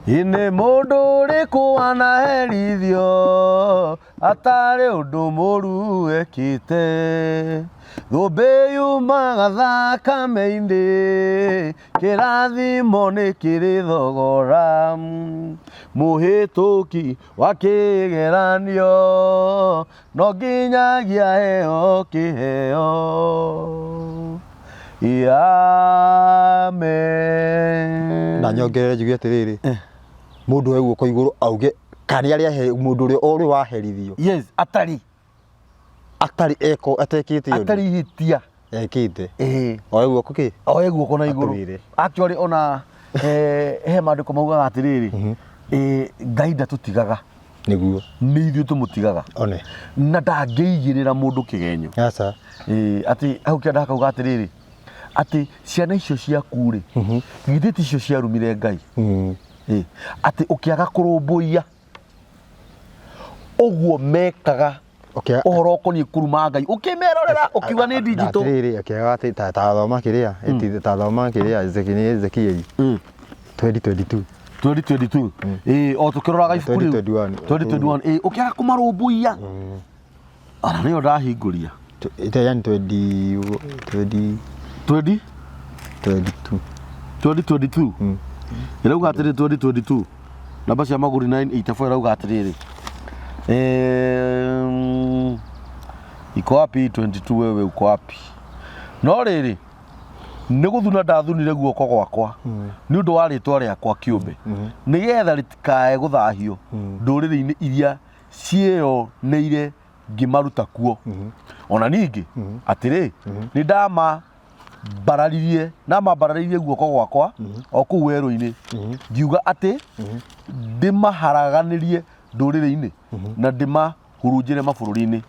Nĩ mũndũ ũrĩkũ wanaherithio atarĩ ũndũ mũru ekĩte? Thũmbĩ yumaga thakame-inĩ, kĩrathimo nĩ kĩrĩ thogora. Mũhĩtũki wa kĩgeranio no nginyagia aheo kĩheo. Amen. Na nyongerere njuge atĩrĩrĩ, mũndũ oe guoko igũrũ auge kana arĩa mũndũ ũrĩa ũrĩ waherithio. Yes, atarĩ. Atarĩ eko atekĩte ũndũ. Atarĩ ihĩtia. Ekĩte. Ĩĩ. Oe guoko kĩ? Oe guoko na igũrũ. Atwĩre. Actually ona he maandĩko maugaga atĩrĩrĩ, Ngai ndatũtigaga. Nĩguo. Nĩ ithuĩ tũmũtigaga. One. Na ndangĩigĩrĩra mũndũ kĩgenyo. Aca. Ĩĩ, atĩ hau kĩanda hakauga atĩrĩrĩ, atĩ ciana icio ciaku rĩ, githĩ ticio ciarumire Ngai? Ĩĩ, atĩ ũkĩaga kũrũmbũiya ũguo mekaga ũhoro ũkoniĩ kũruma Ngai, ũkĩmerorera ũkiuga nĩ digital. Atĩrĩrĩ, akĩaga atĩ ta thoma kĩrĩa, ta thoma kĩrĩa Ezekieli 2022. 2022. Ĩĩ, o tũkĩroraga ibuku rĩu. 2021. 2021. Ĩĩ, ũkĩaga kũmarũmbũiya. Ona nĩyo ndahingũria. Ita yani 20 20 20 22. 2022. Ĩrauga atĩrĩ 2022. Namba cia magũri 984 ĩrauga atĩrĩrĩ. Iko wapi 22 wewe uko wapi? No rĩrĩ, nĩ gũthuna ndathunire guoko gwakwa nĩ ũndũ wa rĩtwa rĩakwa kĩũmbe, nĩgetha rĩtikae gũthahio ndũrĩrĩ-inĩ iria ciĩyoneire ngĩmaruta kuo. Ona ningĩ atĩrĩ, nĩ ndamambararirie, ndamambararirie guoko gwakwa o kũu werũ-inĩ, ngiuga atĩ ndĩmaharaganĩrie ndũrĩrĩ-inĩ na ndĩmahurunjĩre mabũrũri-inĩ,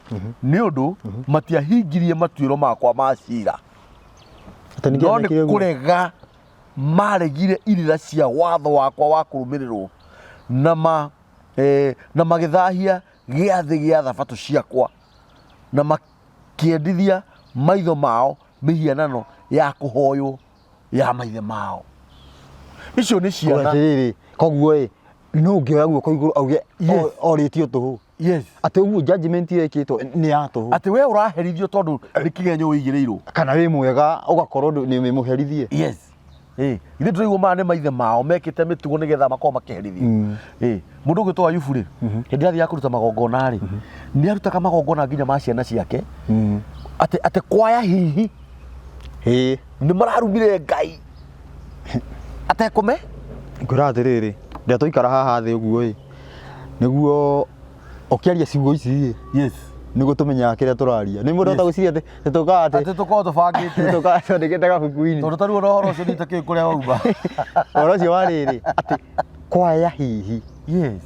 nĩ ũndũ matiahingirie matuĩro makwa ma cira. Atĩ ningĩ No nĩ mekire ũguo. kũrega maregire irĩra cia watho wakwa wa kũrũmĩrĩrwo, na ma na magĩthahia gĩathĩ gĩa thabatũ ciakwa, na makĩendithia maitho mao mĩhianano ya kũhoywo ya maithe mao. Icio nĩ ciana. Atĩrĩrĩ, koguo ĩ, no ũngĩoya guoko igũrũ auge Yes. orĩtio tũhũ. Yes. Atĩ ũguo judgment ĩyo ĩkĩtwo nĩ ya tũhũ. Atĩ we ũraherithio tondũ nĩ kĩgenyo ũigĩrĩirwo. Kana wĩ mwega ũgakorwo nĩ wĩ mũherithie. Yes. Ĩ, ithuĩ tũraigua maya nĩ maithe mao mekĩte mĩtugo nĩgetha makorwo makĩherithio. Ĩ, mũndũ ũgwĩtwo Ayubu rĩ, hĩndĩ ĩrĩa athiaga kũruta magongona rĩ, nĩ arutaga magongona nginya ma ciana ciake, atĩ kwaya hihi nĩ mararumire Ngai atekũme. Ngwĩra atĩrĩrĩ, rĩrĩa twaikara haha thĩ ũguo ĩ, nĩguo ũkĩaria ciugo ici ĩ, Yes. nĩguo tũmenyaga kĩrĩa tũraria. Nĩ mũndũ ũtagwĩciria atĩ tũkaga atĩ Atĩ tũkorwo tũbangĩte. tũkaga twandĩkĩte gabuku-inĩ. Tondũ tarĩu ona ũhoro ũcio nditakĩũĩ kũrĩa wauma. Ũhoro ũcio wa rĩrĩ, atĩ kwaya hihi. Yes.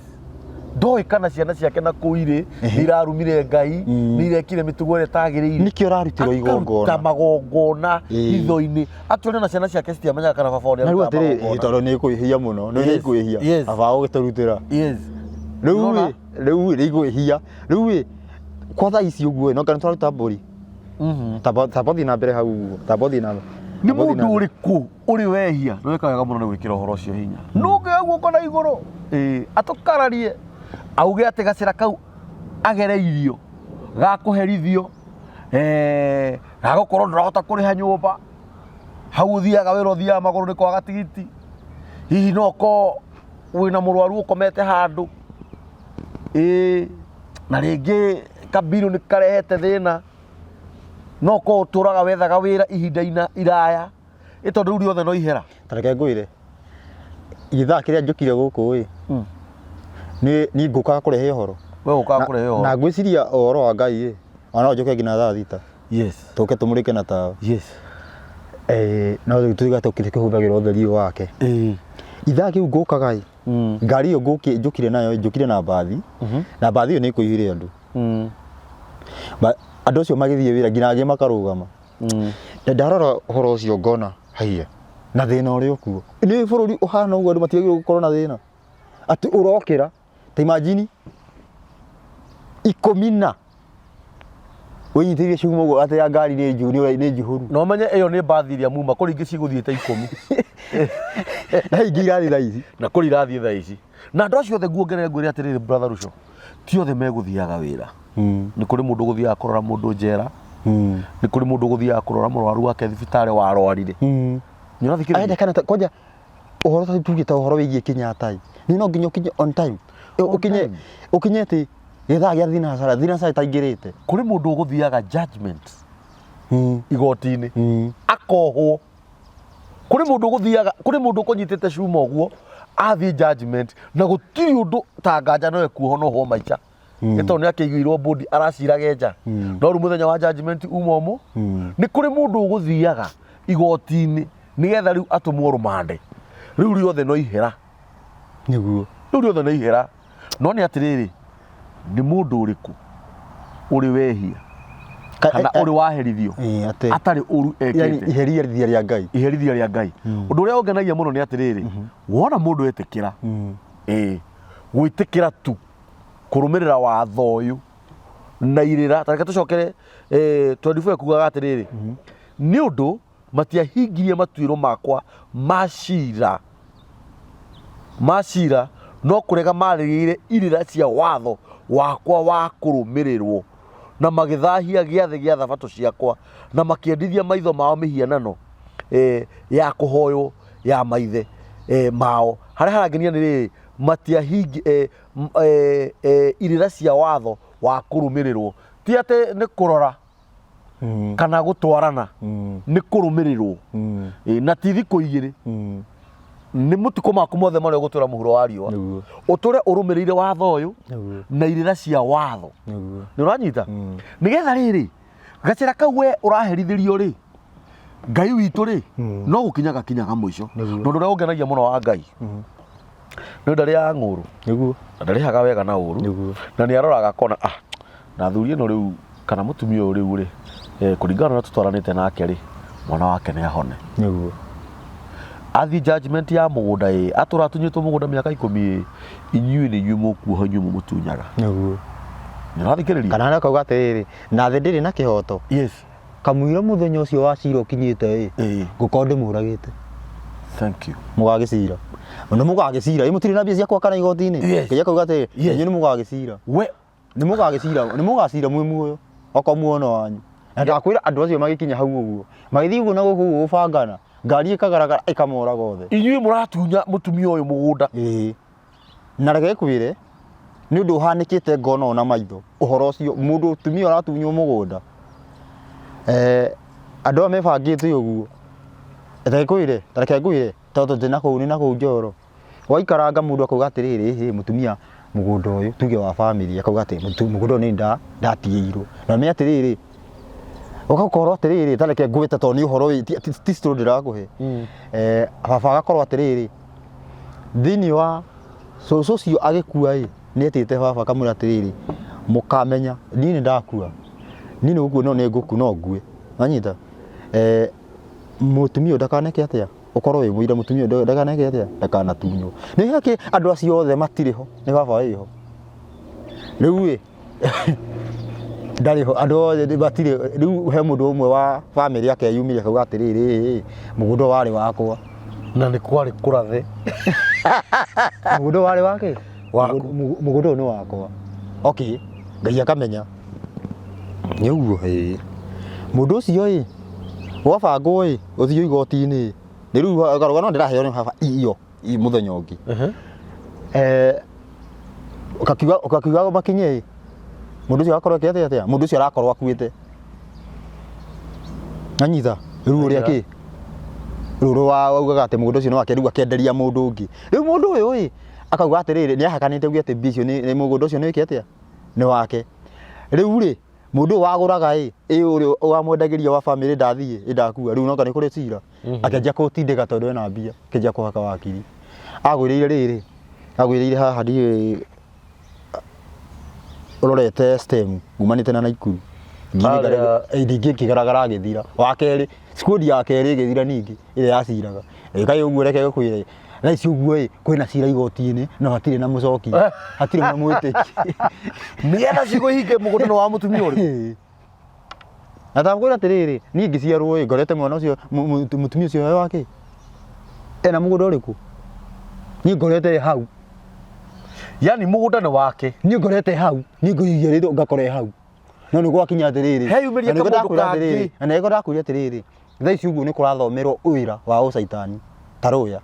Ndoĩ kana ciana ciake na kũu irĩ nĩ irarumire Ngai, nĩ irekire mĩtugo ĩrĩa ĩtagĩrĩire. Nĩkĩo ũrarutĩrwo Akaruta igongona. magongona Ĩĩ. hitho-inĩ. Actually ona ciana ciake citiamenyaga kana baba wao nĩ Na rĩu arutaga atĩrĩ, magongona. tondũ nĩ ĩkwĩhia mũno, nĩ Yes, ĩkwĩhia. yes. Baba ũgĩtũrutĩra. Yes. Rĩu Nĩwona? ĩ, rĩu ĩ, nĩ igwĩhia. Rĩu ĩ, kwa thaa ici ũguo ĩ, no kana tũraruta mbũri. Tamba ũthiĩ na mbere hau ũguo. Tamba ũthiĩ na mbere. Nĩ Tamba ũthiĩ na mũndũ mbere. ũrĩkũ ũrĩ wehia? Nĩ weka wega mũno nĩ gwĩkĩra ũhoro ũcio hinya. Nũ ũngĩoya guoko na igũrũ? Ĩĩ, atũkararie auge atĩ gacĩra kau agereirio ga kũherithio, ga gũkorwo ndũrahota kũrĩha nyũmba, hau ũthiaga wĩra ũthiaga magũrũ nĩ kwaga tigiti, hihi no ũkorwo wĩna mũrwaru ũkomete handũ, ĩĩ, na rĩngĩ kabirũ nĩ karehete thĩna, no ũkorwo ũtũraga wethaga wĩra ihinda iraya, ĩ tondũ rĩu rĩothe no ihera. Ta reke ngwĩre, gĩthaa kĩrĩa njũkire gũkũ ĩ, nĩ niĩ ngũkaga kũrehe ũhoro. We ũkaga kũrehe ũhoro. Na ngwĩciria ũhoro wa Ngai ĩ, ona no njũke nginya thaa thita. Yes. Tũke tũmũrĩke na tawa. Yes. No rĩu tuiga tũkĩhũthagĩra ũtheri ũyũ wake. Ithaa kĩu ngũkaga ĩ, ngari ĩyo njũkire nayo, njũkire na mbathi, na mbathi ĩyo nĩ ĩkũihũire andũ. Andũ acio magĩthiĩ wĩra nginya angĩ makarũgama. Na ndarora ũhoro ũcio ngona haiya, na thĩna ũrĩa ũkuo. Nĩ bũrũri ũhana ũguo andũ matiagĩrĩirwo gũkorwo na thĩna. Atĩ ũrokĩra, ta imagine ikũmi na wĩnyitĩrĩire cuma ũguo atĩ ya ngari nĩ njihũru. Na ũmenye ĩyo nĩ mbathi ĩrĩa muma, kũrĩ ingĩ cigũthiĩte ikũmi. Na ingĩ irathiĩ thaa ici. Na kũrĩ irathiĩ thaa ici. Na andũ acio othe nguongerere ngwĩre atĩrĩrĩ, brother Ruco, ti othe megũthiaga wĩra. Nĩ kũrĩ mũndũ ũgũthiaga kũrora mũndũ njera. Nĩ kũrĩ mũndũ ũgũthiaga kũrora mũrwaru wake thibitarĩ warwarire. Nĩ ũrathikĩrĩria? Arenda kana kwanja ũhoro ta tuge ta ũhoro wĩgiĩ Kenyatta ĩ, nĩ no nginya ũkinye on time. Ũkinye time. Ũkinye atĩ gĩthaa gĩa thinacara thinacara ĩtaingĩrĩte. Kũrĩ mũndũ ũgũthiaga judgment igoti-inĩ akohwo. Kũrĩ mũndũ ũgũthiaga, kũrĩ mũndũ ũkũnyitĩte cuma ũguo athiĩ judgment na gũtirĩ ũndũ ta nganja no ekuoho no ohwo maica. Nĩ tondũ nĩ akĩiguirwo mbũndi araciraga nja. No rĩu mũthenya wa judgment uma ũmũ. Nĩ kũrĩ mũndũ ũgũthiaga igoti-inĩ nĩgetha rĩu atũmwo rũmande. Rĩu rĩothe no ihera. Nĩguo. Rĩu rĩothe nĩ ihera. No nĩ atĩrĩrĩ, nĩ mũndũ ũrĩkũ ũrĩ wehia kana ũrĩ waherithio Atĩ atarĩ ũru yani ekĩte? Iherithia rĩa Ngai. Iherithia rĩa Ngai. Ũndũ ũrĩa ũngenagia mũno nĩ atĩrĩrĩ, wona mũndũ etĩkĩra, ĩĩ, gwĩtĩkĩra tu kũrũmĩrĩra watho ũyũ na irĩra, ta reke tũcokere 24, ekugaga atĩrĩrĩ, nĩ ũndũ matiahingirie matuĩro makwa ma cira ma cira, no kũrega marĩrĩire irĩra cia watho wakwa wa kũrũmĩrĩrwo, na magĩthahia gĩathĩ gĩa thabatũ ciakwa, na makĩendithia maitho mao mĩhianano ya kũhoywo ya maithe mao. Harĩa harangenia nĩ rĩrĩ, matiahingi irĩra cia watho wa kũrũmĩrĩrwo, ti atĩ nĩ kũrora kana gũtwarana, nĩ kũrũmĩrĩrwo. Na ti thikũ 2, nĩ mũtukũ maku mothe marĩa ũgũtũra mũhuro wa riũa, ũtũre ũrũmĩrĩire watho ũyũ na irĩra cia watho. Nĩ ũranyita? Nĩgetha rĩrĩ gacĩra kau we ũraherithĩrio rĩ, Ngai witũ rĩ, no gũkinya gakinyaga mũico. Na ũndũ ũrĩa ũngenagia mũno wa Ngai nĩ ndarĩaga ng'ũrũ na ndarĩhaga wega na ũru. Na nĩ aroraga akona, ah, na thuri ĩno rĩu kana mũtumia ũyũ rĩu rĩ, kũringana na ũrĩa tũtwaranĩte nake rĩ, mwana wake nĩ ahone. Athiĩ judgment ya mũgũnda ĩ, atũra atunyĩtwo mũgũnda mĩaka 10 ĩ, inyuĩ nĩ inyuĩ mũkuoha, inyuĩ mũmũtunyaga. Nĩ ũrathikĩrĩria? Kana harĩa akauga atĩrĩrĩ, na thĩ ndĩrĩ na kĩhoto. Kamũira mũthenya ũcio wa cira ũkinyĩte ĩ, ngũkorwo ndĩmũragĩte. Thank you. Mũgagĩcira. Nĩ mũgagĩcira. Ĩ mũtirĩ na mbia cia gwakana igoti-inĩ? Ngai akauga atĩrĩrĩ, inyuĩ nĩ mũgagĩcira. We Nĩ mũgagĩcira, nĩ mũgacira mwĩ muoyo. Okorwo muono wanyu. Na ndakwĩra andũ acio magĩkinya hau ũguo, magĩthiĩ ũguo na gũkũ ũguo gũbangana, ngari ĩkagaragara ĩkamoraga othe. Inyuĩ mũratunya mũtumia ũyũ mũgũnda. Ĩĩ. Na reke ngwĩre, nĩ ũndũ ũhanĩkĩte ngona o na maitho, ũhoro ũcio, mũndũ mũtumia ũratunywo mũgũnda, andũ aya mebangĩte ũguo, reke ngwĩre, reke ngwĩre, tondũ ndĩ nakũu nĩ nakũu Njoro, waikaranga mũndũ akauga atĩrĩrĩ, ĩhĩ mũtumia mũgũnda ũyũ tuge wa bamĩrĩ, akauga atĩ mũgũnda ũyũ nĩ niĩ ndatigĩirwo, na ũmenye atĩrĩrĩ, ũgakorwo atĩrĩrĩ, ta reke ngwĩte tondũ nĩ ũhoro ti story ndĩrakũhe, baba agakorwo atĩrĩrĩ, thĩinĩ wa cũcũ ũcio agĩkua ĩ, nĩ etĩte baba akamwĩra atĩrĩrĩ, mũkamenya niĩ nĩ ndakua, niĩ nĩ gũkua no nĩ ngũkua no ngue, wanyita? Mũtumia ũyũ ndakaneke atĩa, ũkorwo wĩ mũira mũtumia ũyũ ndakaneke atĩa, ndakanatunywo. Nĩ gakĩ andũ acio othe matirĩ ho, nĩ baba wĩho. Rĩu ĩ, ndarĩ ho, andũ othe matirĩ, rĩu he mũndũ ũmwe wa bamĩrĩ akeyumĩria akauga atĩrĩrĩ, ĩ, mũgũnda ũyũ warĩ wakwa. Na nĩ kwarĩ kũrathe. Mũgũnda ũyũ warĩ wake? Waku. Mũgũnda ũyũ nĩ wakwa. Okay, Ngai akamenya. Nĩ ũguo ĩĩ. Mũndũ ũcio ĩ, gwabangwo ĩ, gũthiĩ igoti-inĩ ĩ, nĩ rĩu karũgano ndĩraheo nĩ baba iyo mũthenya ũngĩ. Ũkakiuga makinye ĩ, mũndũ ũcio agakorwo ekĩte atĩa? Mũndũ ũcio arakorwo akuĩte. Anyita rĩu ũrĩa kĩ? Rĩu ũrĩa waugaga atĩ mũgũnda ũcio nĩ wake rĩu akenderia mũndũ ũngĩ. Rĩu mũndũ ũyũ ĩ, akauga atĩrĩrĩ, nĩ ahakanĩte auge atĩ mbia icio nĩ mũgũnda ũcio nĩ wĩke atĩa? Nĩ wake. Rĩu rĩ, mũndũ ũyũ wagũraga ĩ, ĩ ũrĩa wamwendagĩria wa bamĩrĩ ndathiĩ, ĩ ndakua, rĩu noka nĩ kũrĩ cira. Akĩanjia kũtindĩka tondũ ena mbia, akĩanjia kũhaka wakiri. Agwĩrĩire rĩrĩ, agwĩrĩire haha ndiũĩ ũrorete stem umanĩte na Naikuru. Ningĩ ĩkĩgaragara agĩthira. Wa kerĩ, squad ya kerĩ ĩgĩthira ningĩ ĩrĩa yaciraga. Ĩkaĩ ũguo reke ngũkwĩre, thaa ici ũguo ĩ, kwĩna cira igoti-inĩ no hatirĩ na mũcokia, hatirĩ na mwĩtĩki. Nĩgetha ciugo ihinge mũgũnda nĩ wa mũtumia ũrĩkũ? Na ndakwĩra atĩrĩrĩ, niĩ ngĩciarwo ĩ, ngorete mwana ũcio, mũtumia ũcio e wake. Ena mũgũnda ũrĩkũ? Niĩ ngorete hau. Yani mũgũnda nĩ wake. Niĩ ngorete hau. Niĩ ngũigĩrĩrwo ngakora hau. No nĩ gwakinya atĩrĩrĩ. Heyumĩria na nĩguo kamũndũ ndakwĩra atĩrĩrĩ, kangĩ. na nĩguo ndakwĩra atĩrĩrĩ, thaa ici ũguo nĩ kũrathomerwo wĩra wa ũcaitani ta rũya.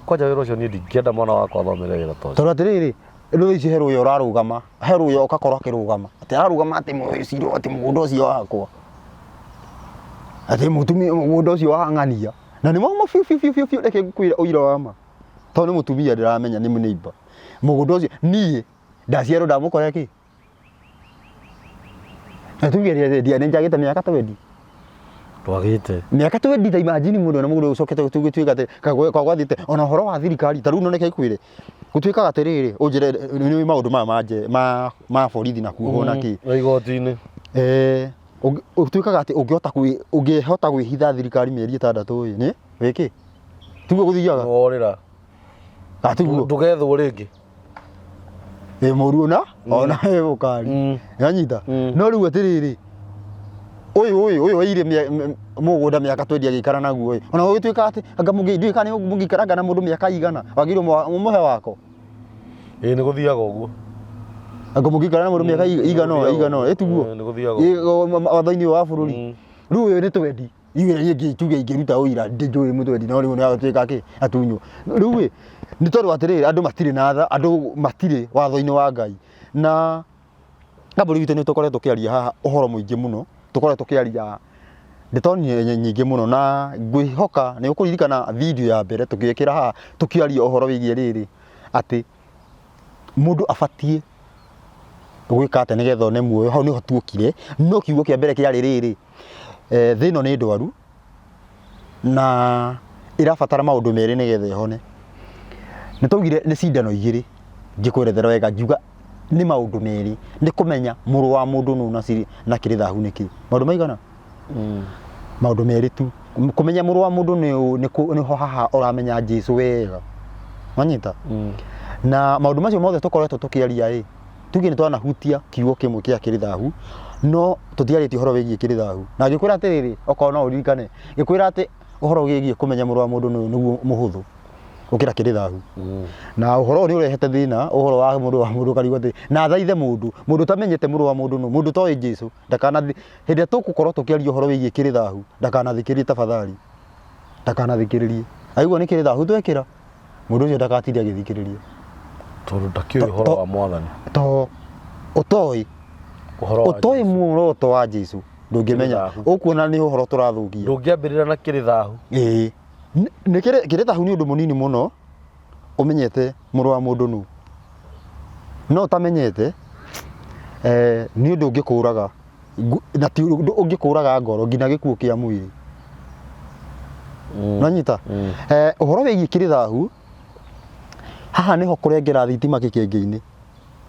Kwanja wĩra ũcio niĩ ndingĩenda mwana wakwa athomere wĩra ta ũcio. Tondũ atĩrĩrĩ, rĩu thaa ici he rũya ũrarũgama, he rũya ũgakorwo akĩrũgama. Atĩ ararũgama atĩ mũcirwo atĩ mũgũnda ũcio wakwa. Atĩ mũtumia mũgũnda ũcio wa ng'ania. Na nĩ mauma biũ biũ biũ biũ biũ reke ngũkwĩre ũira wa ma. Tondũ nĩ mũtumia ndĩramenya nĩ neighbor. Mũgũnda ũcio niĩ ndaciarwo ndamũkora kĩ? Na tuge nĩ njagĩte mĩaka twendi. Ndwagĩte. Mĩaka twendi ta imagine mũndũ na mũgũnda ũcokete gũtuĩka atĩ kwa gwathiĩte ona ũhoro wa thirikari ta rĩu no reke ngwĩre gũtuĩkaga atĩrĩrĩ ũnjĩre nĩ maũndũ maya ma nje ma ma borithi na kuohwo na kĩ Na igoti-inĩ. Eh, ũtuĩkaga atĩ ũngĩhota kwĩ ũngĩhota gwĩhitha thirikari mĩeri ĩtandatũ ĩ nĩ wĩkĩ tiguo gũthiaga Worĩra. Ah, tiguo Ndũgethwo rĩngĩ. ĩ mũru ona ona ĩ mũkari yanyita no rĩu atĩrĩrĩ ũyũ ũyũ ũyũ waire mũgũnda mĩaka twendi agĩikara naguo ĩ ona gũgĩtuĩka atĩ anga mũngĩ ndiũĩ kana mũngĩikaranga na mũndũ mĩaka igana wagĩrĩirwo mũmũhe wako Ĩĩ nĩ gũthiaga ũguo. anga mũngĩikara na mũndũ mĩaka igana Nĩ igana gũthiaga ĩ tiguo ũguo. Ĩĩ, nĩ gũthiaga ũguo. Ĩ, watho-inĩ ũyũ wa bũrũri rĩu ũyũ nĩ twendi Iwe niĩ ngĩtuge ingĩruta ũira ndĩnjũĩ mũtwendi no rĩu nĩagatuĩka kĩ atunywo. Rĩu ĩ nĩ tondũ atĩrĩrĩ andũ matirĩ na tha, andũ matirĩ watho-inĩ wa Ngai. Na kambuni witũ nĩ tũkoretwo tũkĩaria haha ũhoro mũingĩ mũno, tũkoretwo tũkĩaria ndeto nyingĩ mũno na ngwĩhoka nĩ ũkũririkana video ya mbere tũgĩkĩra haha tũkĩaria ũhoro wĩgiĩ rĩrĩ atĩ mũndũ abatiĩ gwĩka atĩa nĩgetha one muoyo, hau nĩho tuokire, no kiugo kĩa mbere kĩarĩ rĩrĩ, thĩ ĩno nĩ ndwaru na ĩrabatara maũndũ merĩ nĩgetha ĩhone. Nĩ twaugire nĩ cindano igĩrĩ ngĩkwerethera wega ngiuga nĩ maũndũ merĩ, nĩ kũmenya mũrũ wa mũndũ nũ na kĩrĩ thahu nĩ kĩ. Maũndũ maigana? Maũndũ merĩ tu. Kũmenya mũrũ wa mũndũ nĩ ũ nĩho haha ũramenya Jesu wega. Wanyita? Na maũndũ macio mothe tũkoretwo tũkĩaria ĩ, tuge nĩ twanahutia kiugo kĩmwe kĩa kĩrĩ thahu, no tũtiarĩtie ũhoro wĩgiĩ kĩrĩ thahu. Na ngĩkwĩra atĩrĩrĩ, okorwo no ũririkane, ngĩkwĩra atĩ ũhoro wĩgiĩ kũmenya mũrũ wa mũndũ nĩguo mũhũthũ gũkĩra kĩrĩ thahu. Na ũhoro ũyũ nĩ ũrehete thĩna, ũhoro wa mũrũ wa mũndũ ũkarigwo atĩ, na thaithe mũndũ, mũndũ ũtamenyete mũrũ wa mũndũ nũ, mũndũ ũtoĩ Jesu, ndakanathi, hĩndĩ ĩrĩa tũgũkorwo tũkĩaria ũhoro wĩgiĩ kĩrĩ thahu, ndakanathikĩrĩrie tafadhali, ndakanathikĩrĩrie. Aigua nĩ kĩrĩ thahu twekĩra, mũndũ ũcio ndakatinde agĩthikĩrĩria. Tondũ ndakĩũĩ ũhoro wa mwathani. To ũtoĩ, Ũhoro wa ũtoĩ Jesũ. muoroto wa Jesu, ndũngĩmenya. Kĩrĩ thahu. Ũkuona nĩ ũhoro tũrathũkia. Ndũngĩambĩrĩra na kĩrĩ thahu. Ĩĩ. Nĩ kĩrĩ thahu nĩ ũndũ mũnini mũno ũmenyete mũrũ wa mũndũ nũ. No ũtamenyete nĩ ũndũ ũngĩkũraga na ti ũndũ ũngĩkũraga ngoro nginya gĩkuũ kĩa mwĩrĩ. Nĩwanyita? Ũhoro wĩgiĩ kĩrĩ thahu, haha nĩho kũrengera thitima kĩkĩngĩ-inĩ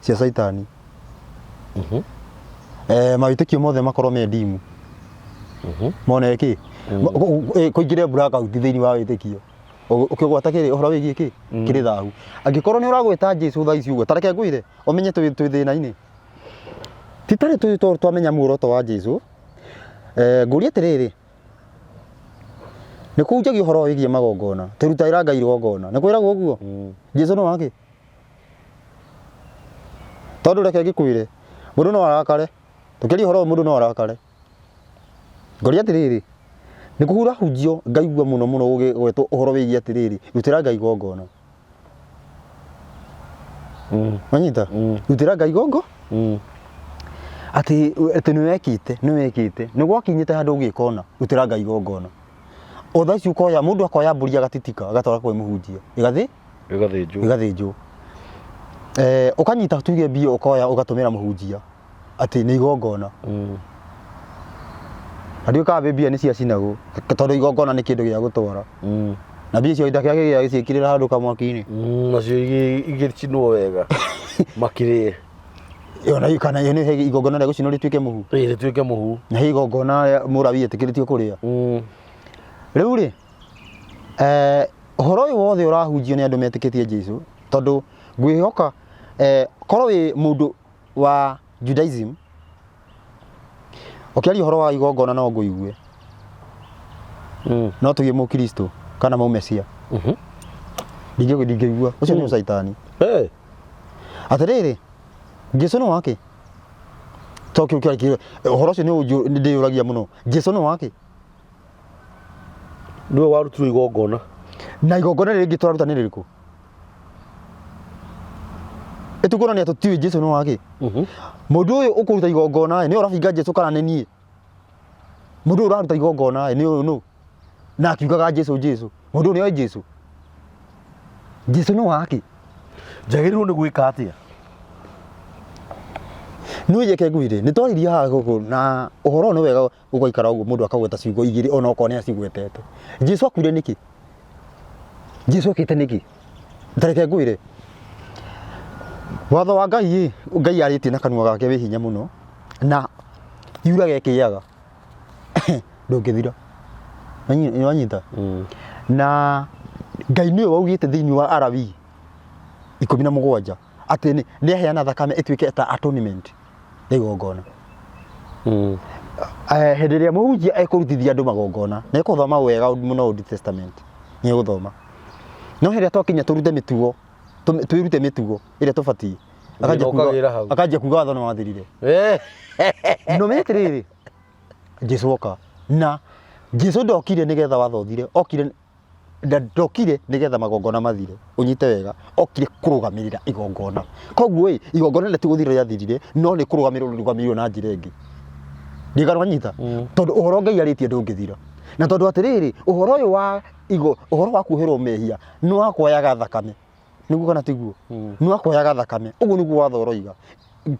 cia caitani. Mawĩtĩkio mothe makorwo me ndimu. Mone kĩ? Kũingĩre blackout thĩinĩ wa wĩtĩkio. Ũkĩgwata kĩrĩ ũhoro wĩgiĩ kĩ? Kĩrĩ thahu. Angĩkorwo nĩ ũragweta Jesu thaa ici ũguo, ta reke ngwĩre, ũmenye twĩ thĩna-inĩ. Ti tarĩ tũrĩ twamenya muoroto wa Jesu. Ngũrie atĩrĩrĩ, nĩ kũhunjagio ũhoro wĩgiĩ magongona, tũrutagĩra Ngai igongona, nĩ kwĩragwo ũguo? Jesu nĩ wakĩ? Tondũ reke ngĩkwĩre, mũndũ no arakare, tũkĩaria ũhoro ũyũ mũndũ no arakare. Ngũria atĩrĩrĩ, nĩ kũhurahunjio ngaigua mũno mũno gũgĩgwetwo ũhoro wĩgiĩ atĩrĩrĩ, rutĩra Ngai igongona. Wanyita? Rutĩra Ngai igongo? Atĩ atĩ nĩ wekĩte, nĩ wekĩte, nĩ gwakinyĩte handũ ũgĩka ũna, rutĩra Ngai igongona. O thaa ici ũkoya, mũndũ akoya mbũri agatitika, agatwara kwĩ mũhunjia, ĩgathĩ? Ĩgathĩnjwo. Ĩgathĩnjwo. Ũkanyita tuge mbia ũkoya ũgatũmĩra mũhunjia. Atĩ nĩ igongona. Na ndiũĩ kana mbia nĩ ciacinagwo tondũ igongona nĩ kĩndũ gĩa gũtwara. Na mbia icio ndakĩagĩrĩra gĩciĩkĩrĩra handũ kamwaki-inĩ. Nacio igĩcinwo wega makĩrĩe. Ona kana ĩyo nĩ igongona rĩa gũcinwo rĩtuĩke mũhu. Ĩĩ rĩtuĩke mũhu. Na he igongona rĩa Mũlawi etĩkĩrĩtio kũrĩa. Rĩu rĩ, ũhoro ũyũ wothe ũrahunjio nĩ andũ metĩkĩtie Jesũ tondũ ngwĩhoka korwo wĩ mũndũ wa Judaism ũkĩaria ũhoro wa igongona no ngũigue no tuge mũkristo kana mũmesia. Ndingĩigua ũcio nĩ ũcaitani. Eh. Atĩrĩrĩ, Jesu nĩ wake to kĩu kĩarĩ kĩũria. Ũhoro ũcio nĩ ndĩyũragia mũno, Jesu nĩ wake? Nĩwe warutirwo igongona. Na igongona rĩrĩ rĩngĩ tũraruta nĩ rĩrĩkũ? Ĩtũkuonania tũtiũĩ Jesu nĩ wake. Mũndũ ũyũ ũkũruta igongona ĩ, nĩwe ũrabinga Jesu kana nĩ niĩ? Mũndũ ũyũ ũraruta igongona ĩ, nĩ ũyũ nũ? Na akiugaga Jesu Jesu. Mũndũ ũyũ nĩoĩ Jesu? Jesu nĩ wake? Njagĩrĩirwo nĩ gwĩka atĩa? Nĩ njeke ngwĩre, nĩ twaririe haha gũkũ na ũhoro ũyũ nĩ wega ũgaikara ũguo mũndũ akagweta ciugo igĩrĩ ona okorwo nĩ acigwetete. Jesu akuire nĩkĩ? Jesu okĩte nĩkĩ? Ta reke ngwĩre, watho wa Ngai ĩ, Ngai arĩtie na kanua gake wĩ hinya mũno na yuraga ĩkĩaga ndũngĩthira. Nĩwanyita? Na Ngai nĩwe waugĩte thĩinĩ wa Alawii 17 atĩ nĩ aheana thakame ĩtuĩke ta atonement ya igongona. Hĩndĩ ĩrĩa mũhunjia ekũrutithia andũ magongona nĩ ekũthoma wega mũno Old Testament, nĩ egũthoma. No hĩndĩ ĩrĩa twakinya tũrute mĩtugo, twĩrute mĩtugo ĩrĩa tũbatiĩ, Thĩna ũkagĩra hau. Akanjia kuga watho nĩ wathirire. No menye atĩrĩrĩ, Jesu oka na Jesu ndokire nĩgetha watho ũthire, okire na ndokire nĩgetha magongona mathire. Ũnyite wega, okire kũrũgamĩrĩra igongona. Koguo ĩ, igongona rĩrĩa ti gũthira rĩathirire, no nĩ kũrũgamĩrĩrwo rĩrũgamĩrĩirwo na njĩra ĩngĩ. Ndirikana wanyita? Tondũ ũhoro Ngai arĩtie ndũngĩthira. Na tondũ atĩrĩrĩ, ũhoro ũyũ wa igo, ũhoro wa kuoherwo mehia nĩ wa kuoyaga thakame. Nĩguo kana tiguo? Nĩ wa kuoyaga thakame. Ũguo nĩguo watho ũroiga.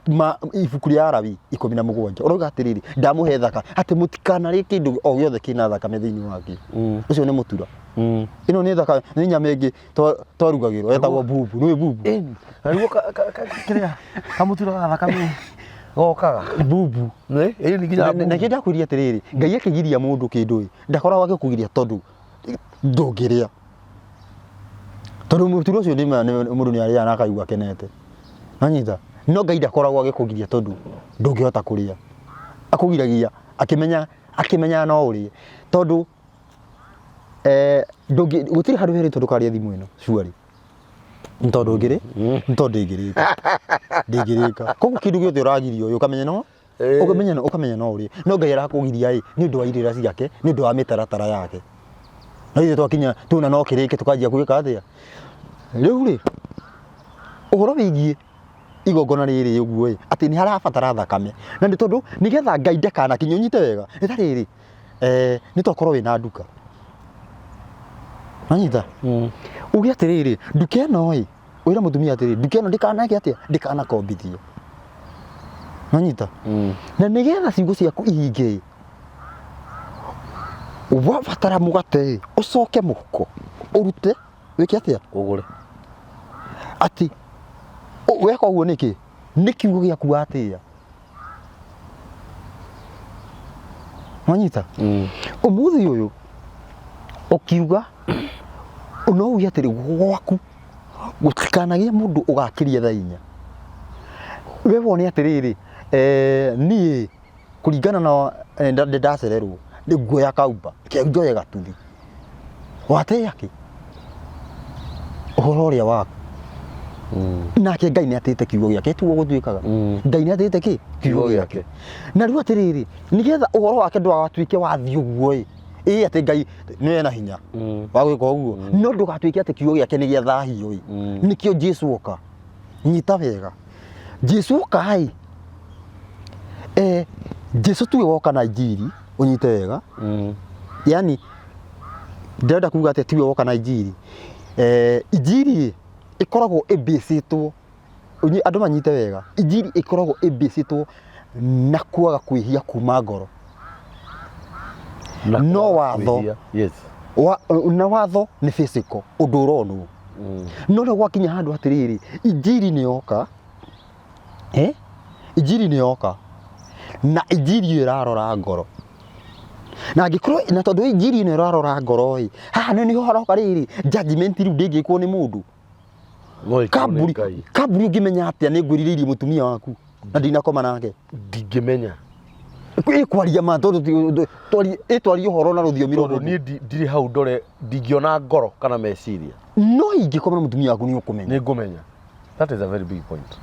Ma, ibuku rĩa Alawii 17 ũroiga atĩrĩrĩ, ndamũhe thakame, atĩ mũtikanarĩe kĩndũ o gĩothe kĩna thakame thĩinĩ wakĩo. Ũcio nĩ mũtura. Ĩno nĩ thakame, nĩ nyama ĩngĩ twarugagĩrwo yetagwo bubu. Nĩũĩ bubu? Ĩni. Na nĩguo kĩrĩa kamũtura ga thakame gokaga. Bubu. Nĩ, ĩni nginya bubu. Na kĩrĩa ndakwĩrire atĩrĩrĩ, Ngai akĩgiria mũndũ kĩndũ ĩ, ndakoragwo agĩkũgiria tondũ ndũngĩrĩa. Tondũ mũtura ũcio nĩ mũndũ nĩ arĩaga na akaigua akenete. Wanyita? No Ngai ndakoragwo agĩkũgiria tondũ ndũngĩhota kũrĩa. Akũgiragia akĩmenya akĩmenyaga no ũrĩe. Tondũ ndũngĩ gũtirĩ handũ herĩtwo ndũkarĩe thimũ ĩno surely. Nĩ tondũ ũngĩrĩ? Nĩ tondũ ndĩngĩrĩka. Ndĩngĩrĩka. Koguo kĩndũ gĩothe ũragirio ĩ, ũkamenya no ũkamenya no ũrĩe. No Ngai arakũgiria ĩ, nĩ ũndũ wa irĩra ciake, nĩ ũndũ wa mĩtaratara yake. No ithuĩ twakinya tuona no kĩrĩke tũkanjia gwĩka atĩa? Rĩu rĩ, ũhoro wĩgiĩ igongona rĩrĩ ũguo ĩ, atĩ nĩ harabatara thakame. Na nĩ tondũ nĩgetha Ngai ndakanakinye, ũnyite wega, nĩ ta rĩrĩ, nĩ tokorwo wĩna nduka. Wanyita? Uge atĩrĩrĩ, nduka ĩno ĩ, wĩre mũtumia atĩrĩrĩ, nduka ĩno ndĩkaneke atĩa, ndĩkanakombithio. Wanyita? Na nĩgetha ciugo ciaku ihinge ĩ, wabatara mũgate ĩ, ũcoke mũhuko ũrute wĩke atĩa? Ũgũre. Atĩ weka ũguo nĩkĩ? Nĩ kiugo gĩaku watĩĩa. Wanyita? Ũmũthĩ ũyũ ũkiuga no uge atĩrĩ gwaku gũtikanagĩe mũndũ ũgakĩria thaa 4. We wone atĩrĩrĩ, niĩ kũringana na nĩ ndacererwo nĩ nguoya kaumba reke njoye gatuthi. Watĩĩa kĩ? Ũhoro ũrĩa waku. Nake Ngai nĩ atĩte kiugo gĩake, tiguo gũtuĩkaga. Ngai nĩ atĩte kĩ? Kiugo gĩake. Na rĩu atĩrĩrĩ, nĩgetha ũhoro wake ndũgatuĩke wathiĩ ũguo ĩ, ĩ atĩ Ngai nĩ ena hinya wa gwĩka ũguo, no ndũgatuĩke atĩ kiugo gĩake nĩ gĩathahio ĩ. Nĩkĩo Jesu oka. Nyita wega. Jesu oka ĩ, Jesu tiwe woka na injiri, ũnyite wega. Yani ndĩrenda kuga atĩ tiwe woka na injiri. Injiri ĩ, ĩkoragwo ĩmbĩcĩtwo, andũ manyite wega, injiri ĩkoragwo ĩmbĩcĩtwo na kwaga kwĩhia kuma ngoro. Na No kwaga watho. kwĩhia. Yes. Na watho nĩ physical, ũndũ ũronwo. No rĩu gwakinya handũ atĩrĩrĩ, injiri nĩ yoka, Injiri nĩ yoka, na injiri ĩyo ĩrarora ngoro. Na angĩkorwo, na tondũ injiri ĩno ĩrarora ngoro ĩ, haha nĩho haroka rĩrĩ, judgment rĩu ndĩngĩkwo nĩ mũndũ. No ĩkwo nĩ Kamburi, Ngai. kamburi ũngĩmenya atĩa nĩ ngwĩrirĩirie mũtumia waku na ndinakoma nake? Ndingĩmenya. Ĩ kwaria ma tondũ ĩ twarie ũhoro na rũthiomi Tondũ rũhũthũ. niĩ ndirĩ hau ndore, ndingĩona ngoro kana meciria. No ingĩkoma na mũtumia waku nĩ ũkũmenya. Nĩ ngũmenya. That is a very big point.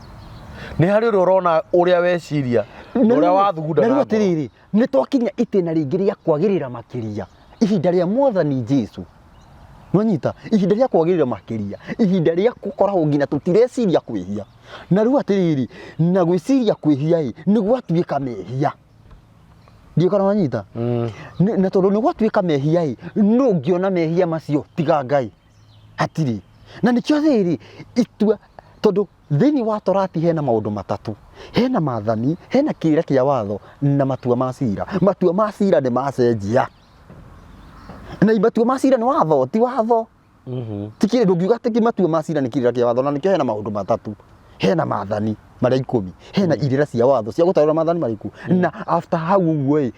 Nĩ harĩ ũrĩa ũrona ũrĩa weciria na ũrĩa wathugunda na na rĩu ngoro. Atĩrĩrĩ, nĩ twakinya itĩna rĩngĩ rĩa kwagĩrĩra makĩria, ihinda rĩa Mwathani Jesu. Nwanyita, ihinda rĩa kwagĩrĩra makĩria, ihinda rĩa gũkoragwo nginya tũtireciria kwĩhia. Na rĩu atĩrĩrĩ, na gwĩciria kwĩhia ĩ nĩ gwatuĩka mehia. Ndiũĩ kana wanyita. Na tondũ nĩ gwatuĩka mehia ĩ, nũ ũngĩona mehia macio tiga Ngai? Hatirĩ. Na nĩkĩo rĩrĩ itua, tondũ thĩinĩ wa Torati hena maũndũ matatũ: hena maathani, hena kĩrĩra kĩa watho, na matua ma cira. Matua ma cira nĩ macenjia. Na matua ma cira nĩ watho, ti watho. Ti kĩrĩ, ndũngiuga atĩ matua ma cira nĩ kĩrĩra kĩa watho, na nĩkĩo hena maũndũ matatũ. Hena maathani marĩa 10, hena irĩra cia watho cia gũtarũra maathani marĩkũ. Na after hau ũguo ĩ,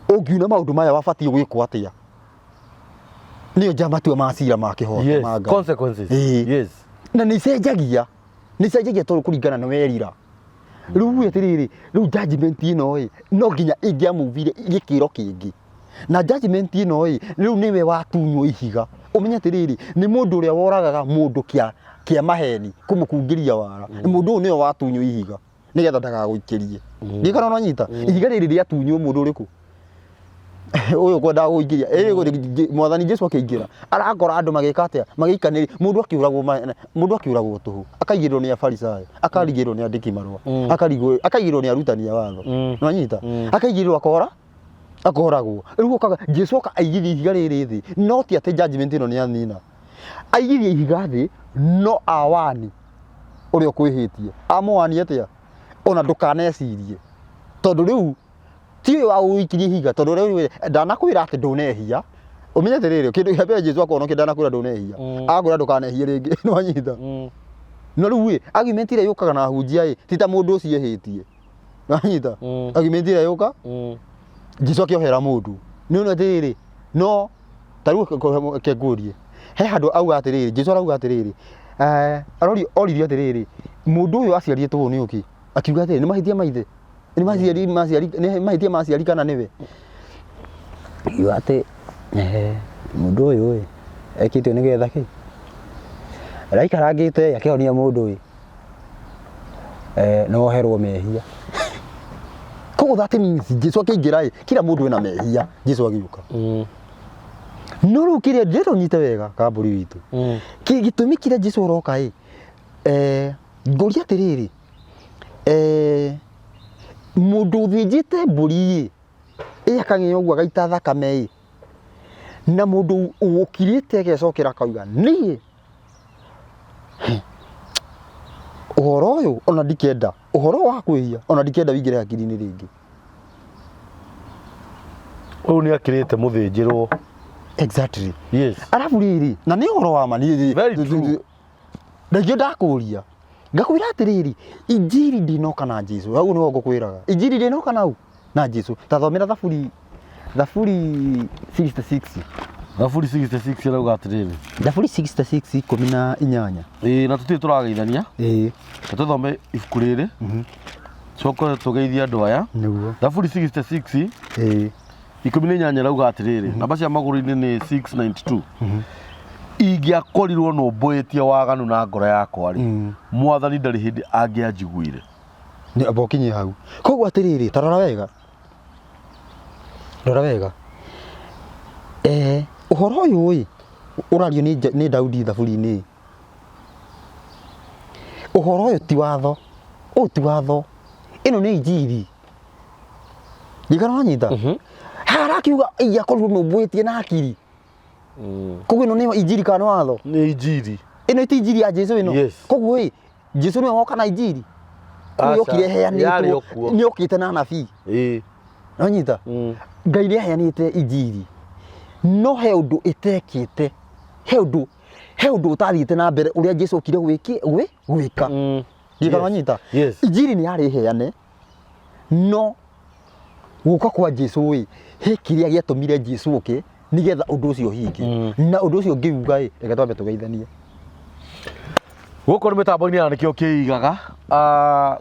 ũngiuna maũndũ maya wabatiĩ gwĩkwo atĩa? Nĩyo nja matua ma cira ma kĩhoto ma Ngai. Consequences. Ĩĩ. Na nĩ icenjagia, nĩ icenjagia tondũ kũringana na werira. Rĩu atĩrĩrĩ, rĩu judgment ĩno ĩ, no nginya ĩngĩamuvire gĩkĩro kĩngĩ. Na judgment ĩno ĩ, rĩu nĩwe watunywo ihiga. Ũmenye atĩrĩrĩ, nĩ mũndũ ũrĩa woragaga mũndũ kĩa maheni, kũmũkungĩria wara. Mũndũ ũyũ nĩwe watunywo ihiga, nĩgetha ndagagũikĩrie. Ndiũĩ kana ũranyita? Ihiga rĩrĩ rĩatunywo mũndũ ũrĩkũ? Ũyũ ũkwendaga gũikĩria. Ĩ, Mwathani Jesu akĩingĩra, arakora andũ magĩka atĩa? Magĩikanĩria. Mũndũ akĩũragwo, mũndũ akĩũragwo tũhũ, akaigĩrĩrwo nĩ Afarisayo, akarigĩrwo nĩ andĩki marũa, akaigĩrĩrwo nĩ arutani a watho. Nĩwanyita? Akaigĩrĩrwo akora, akoragwo. Rĩu okaga, Jesu oka aigithia ihiga rĩrĩ thĩ, no ti atĩ judgment ĩno nĩ anina. Aigithia ihiga thĩ, no awani ũrĩa ũkwĩhĩtie. Amũwani atĩa? Ona ndũkanecirie. Tondũ rĩu ti ũyũ wa gũgũikirie ihiga, tondũ rĩu ndanakwĩra atĩ ndũnehia. Ũmenye atĩrĩrĩ, kĩndũ kĩa mbere Jesu akonokia ndanakwĩra ndũnehia. Akwĩra ndũkanehie rĩngĩ, nĩwanyita? No rĩu ĩ, argument ĩrĩa yũkaga na ahunjia ĩ, ti ta mũndũ ũcio ehĩtie. Nĩwanyita? Argument ĩrĩa yũka, Jesu akĩohera mũndũ. Nĩ ũndũ atĩrĩrĩ, no ta rĩu reke ngũrie, he handũ auga atĩrĩrĩ, Jesu arauga atĩrĩrĩ, oririo atĩrĩrĩ, mũndũ ũyũ aciarĩtwo nĩ ũkĩ? Akiuga atĩrĩrĩ, nĩ mahĩtia ma ithe? Nĩ maciari, maciari, nĩ mahĩtia ma aciari kana nĩwe? Akiuga atĩ, mũndũ ũyũ ĩ, ekĩte ũũ nĩgetha kĩ? Araikarangĩte akĩhonia mũndũ ĩ, no oherwo mehia. Koguo that means Jesu akĩingĩra ĩ, kila mũndũ ena mehia, Jesu agĩũka. No rĩu kĩrĩa ndĩrenda ũnyite wega kambũri witũ, gĩtũmi kĩrĩa Jesu aroka ĩ, ngũria atĩrĩrĩ, mũndũ ũthĩnjĩte mbũri ĩ, ĩ akang'ea ũguo agaita thakame ĩ, na mũndũ ũkirĩte agecokera akauga niĩ ũhoro ũyũ ona ndikenda, ũhoro wa kwĩhia ona ndikenda wĩingĩre hakiri-inĩ rĩngĩ. Ũyũ nĩ akĩrĩte mũthĩnjĩrwo. Exactly. Yes. Arabu rĩrĩ, na nĩ ũhoro wa ma, niĩ Very true. Ndagio ndakũria ngakwĩra atĩrĩrĩ, injiri ndĩnoka na Jesu, hau nĩho ngũkwĩraga injiri ndĩnoka nau na Jesu. Tathomera Thaburi 66. Thaburi 66 ĩrauga atĩrĩrĩ. Thaburi 66 18. Ĩĩ, na tũtirĩ tũrageithania. Ĩĩ. Reke tũthome ibuku rĩrĩ. Coke tũgeithie andũ aya. Nĩguo. Thaburi 66 Ĩĩ. 18 ĩrauga atĩrĩrĩ, namba cia magũrũ-inĩ nĩ 692. Ingĩakorirwo nũmbũĩtie waganu na ngoro yakwa rĩ, Mwathani ndarĩ hĩndĩ angĩanjiguire. Nĩ amba ũkinye hau. Koguo atĩrĩrĩ, ta rora wega. Rora wega. Ũhoro ũyũ ĩ, ũrario nĩ Daudi thaburi-inĩ. Ũhoro ũyũ ti watho. Ũyũ ti watho. Ĩno nĩ injiri. Ndikana wanyita. Haha arakiuga ingĩakorirwo nũmbũĩtie na hakiri. Koguo ĩno nĩyo injiri kana nĩ watho? Nĩ injiri. Ĩno ti injiri ya Jesu ĩno. Yes. Koguo ĩ, Jesu nĩwe woka na injiri. Koguo Aca, yokire yarĩ ĩheanĩtwo, o kuo. nĩ yokĩte na anabii. Ĩĩ. Wanyita? Ngai nĩ aheanĩte injiri. No he ũndũ ĩtekĩte. He ũndũ, he ũndũ ũtathiĩte na mbere ũrĩa Jesu okire gwĩka. Ndiũĩ kana Yes. wanyita? Yes. Injiri nĩ yarĩ heane. No gũka kwa Jesu ĩ, he kĩrĩa gĩatũmire Jesu oke nĩgetha ũndũ ũcio ũhinge. Na ũndũ ũcio ngĩuga ĩ, reke twambe tũgeithanie. Gũkũ nĩ mĩtambo-inĩ ya nĩkĩo kĩigaga.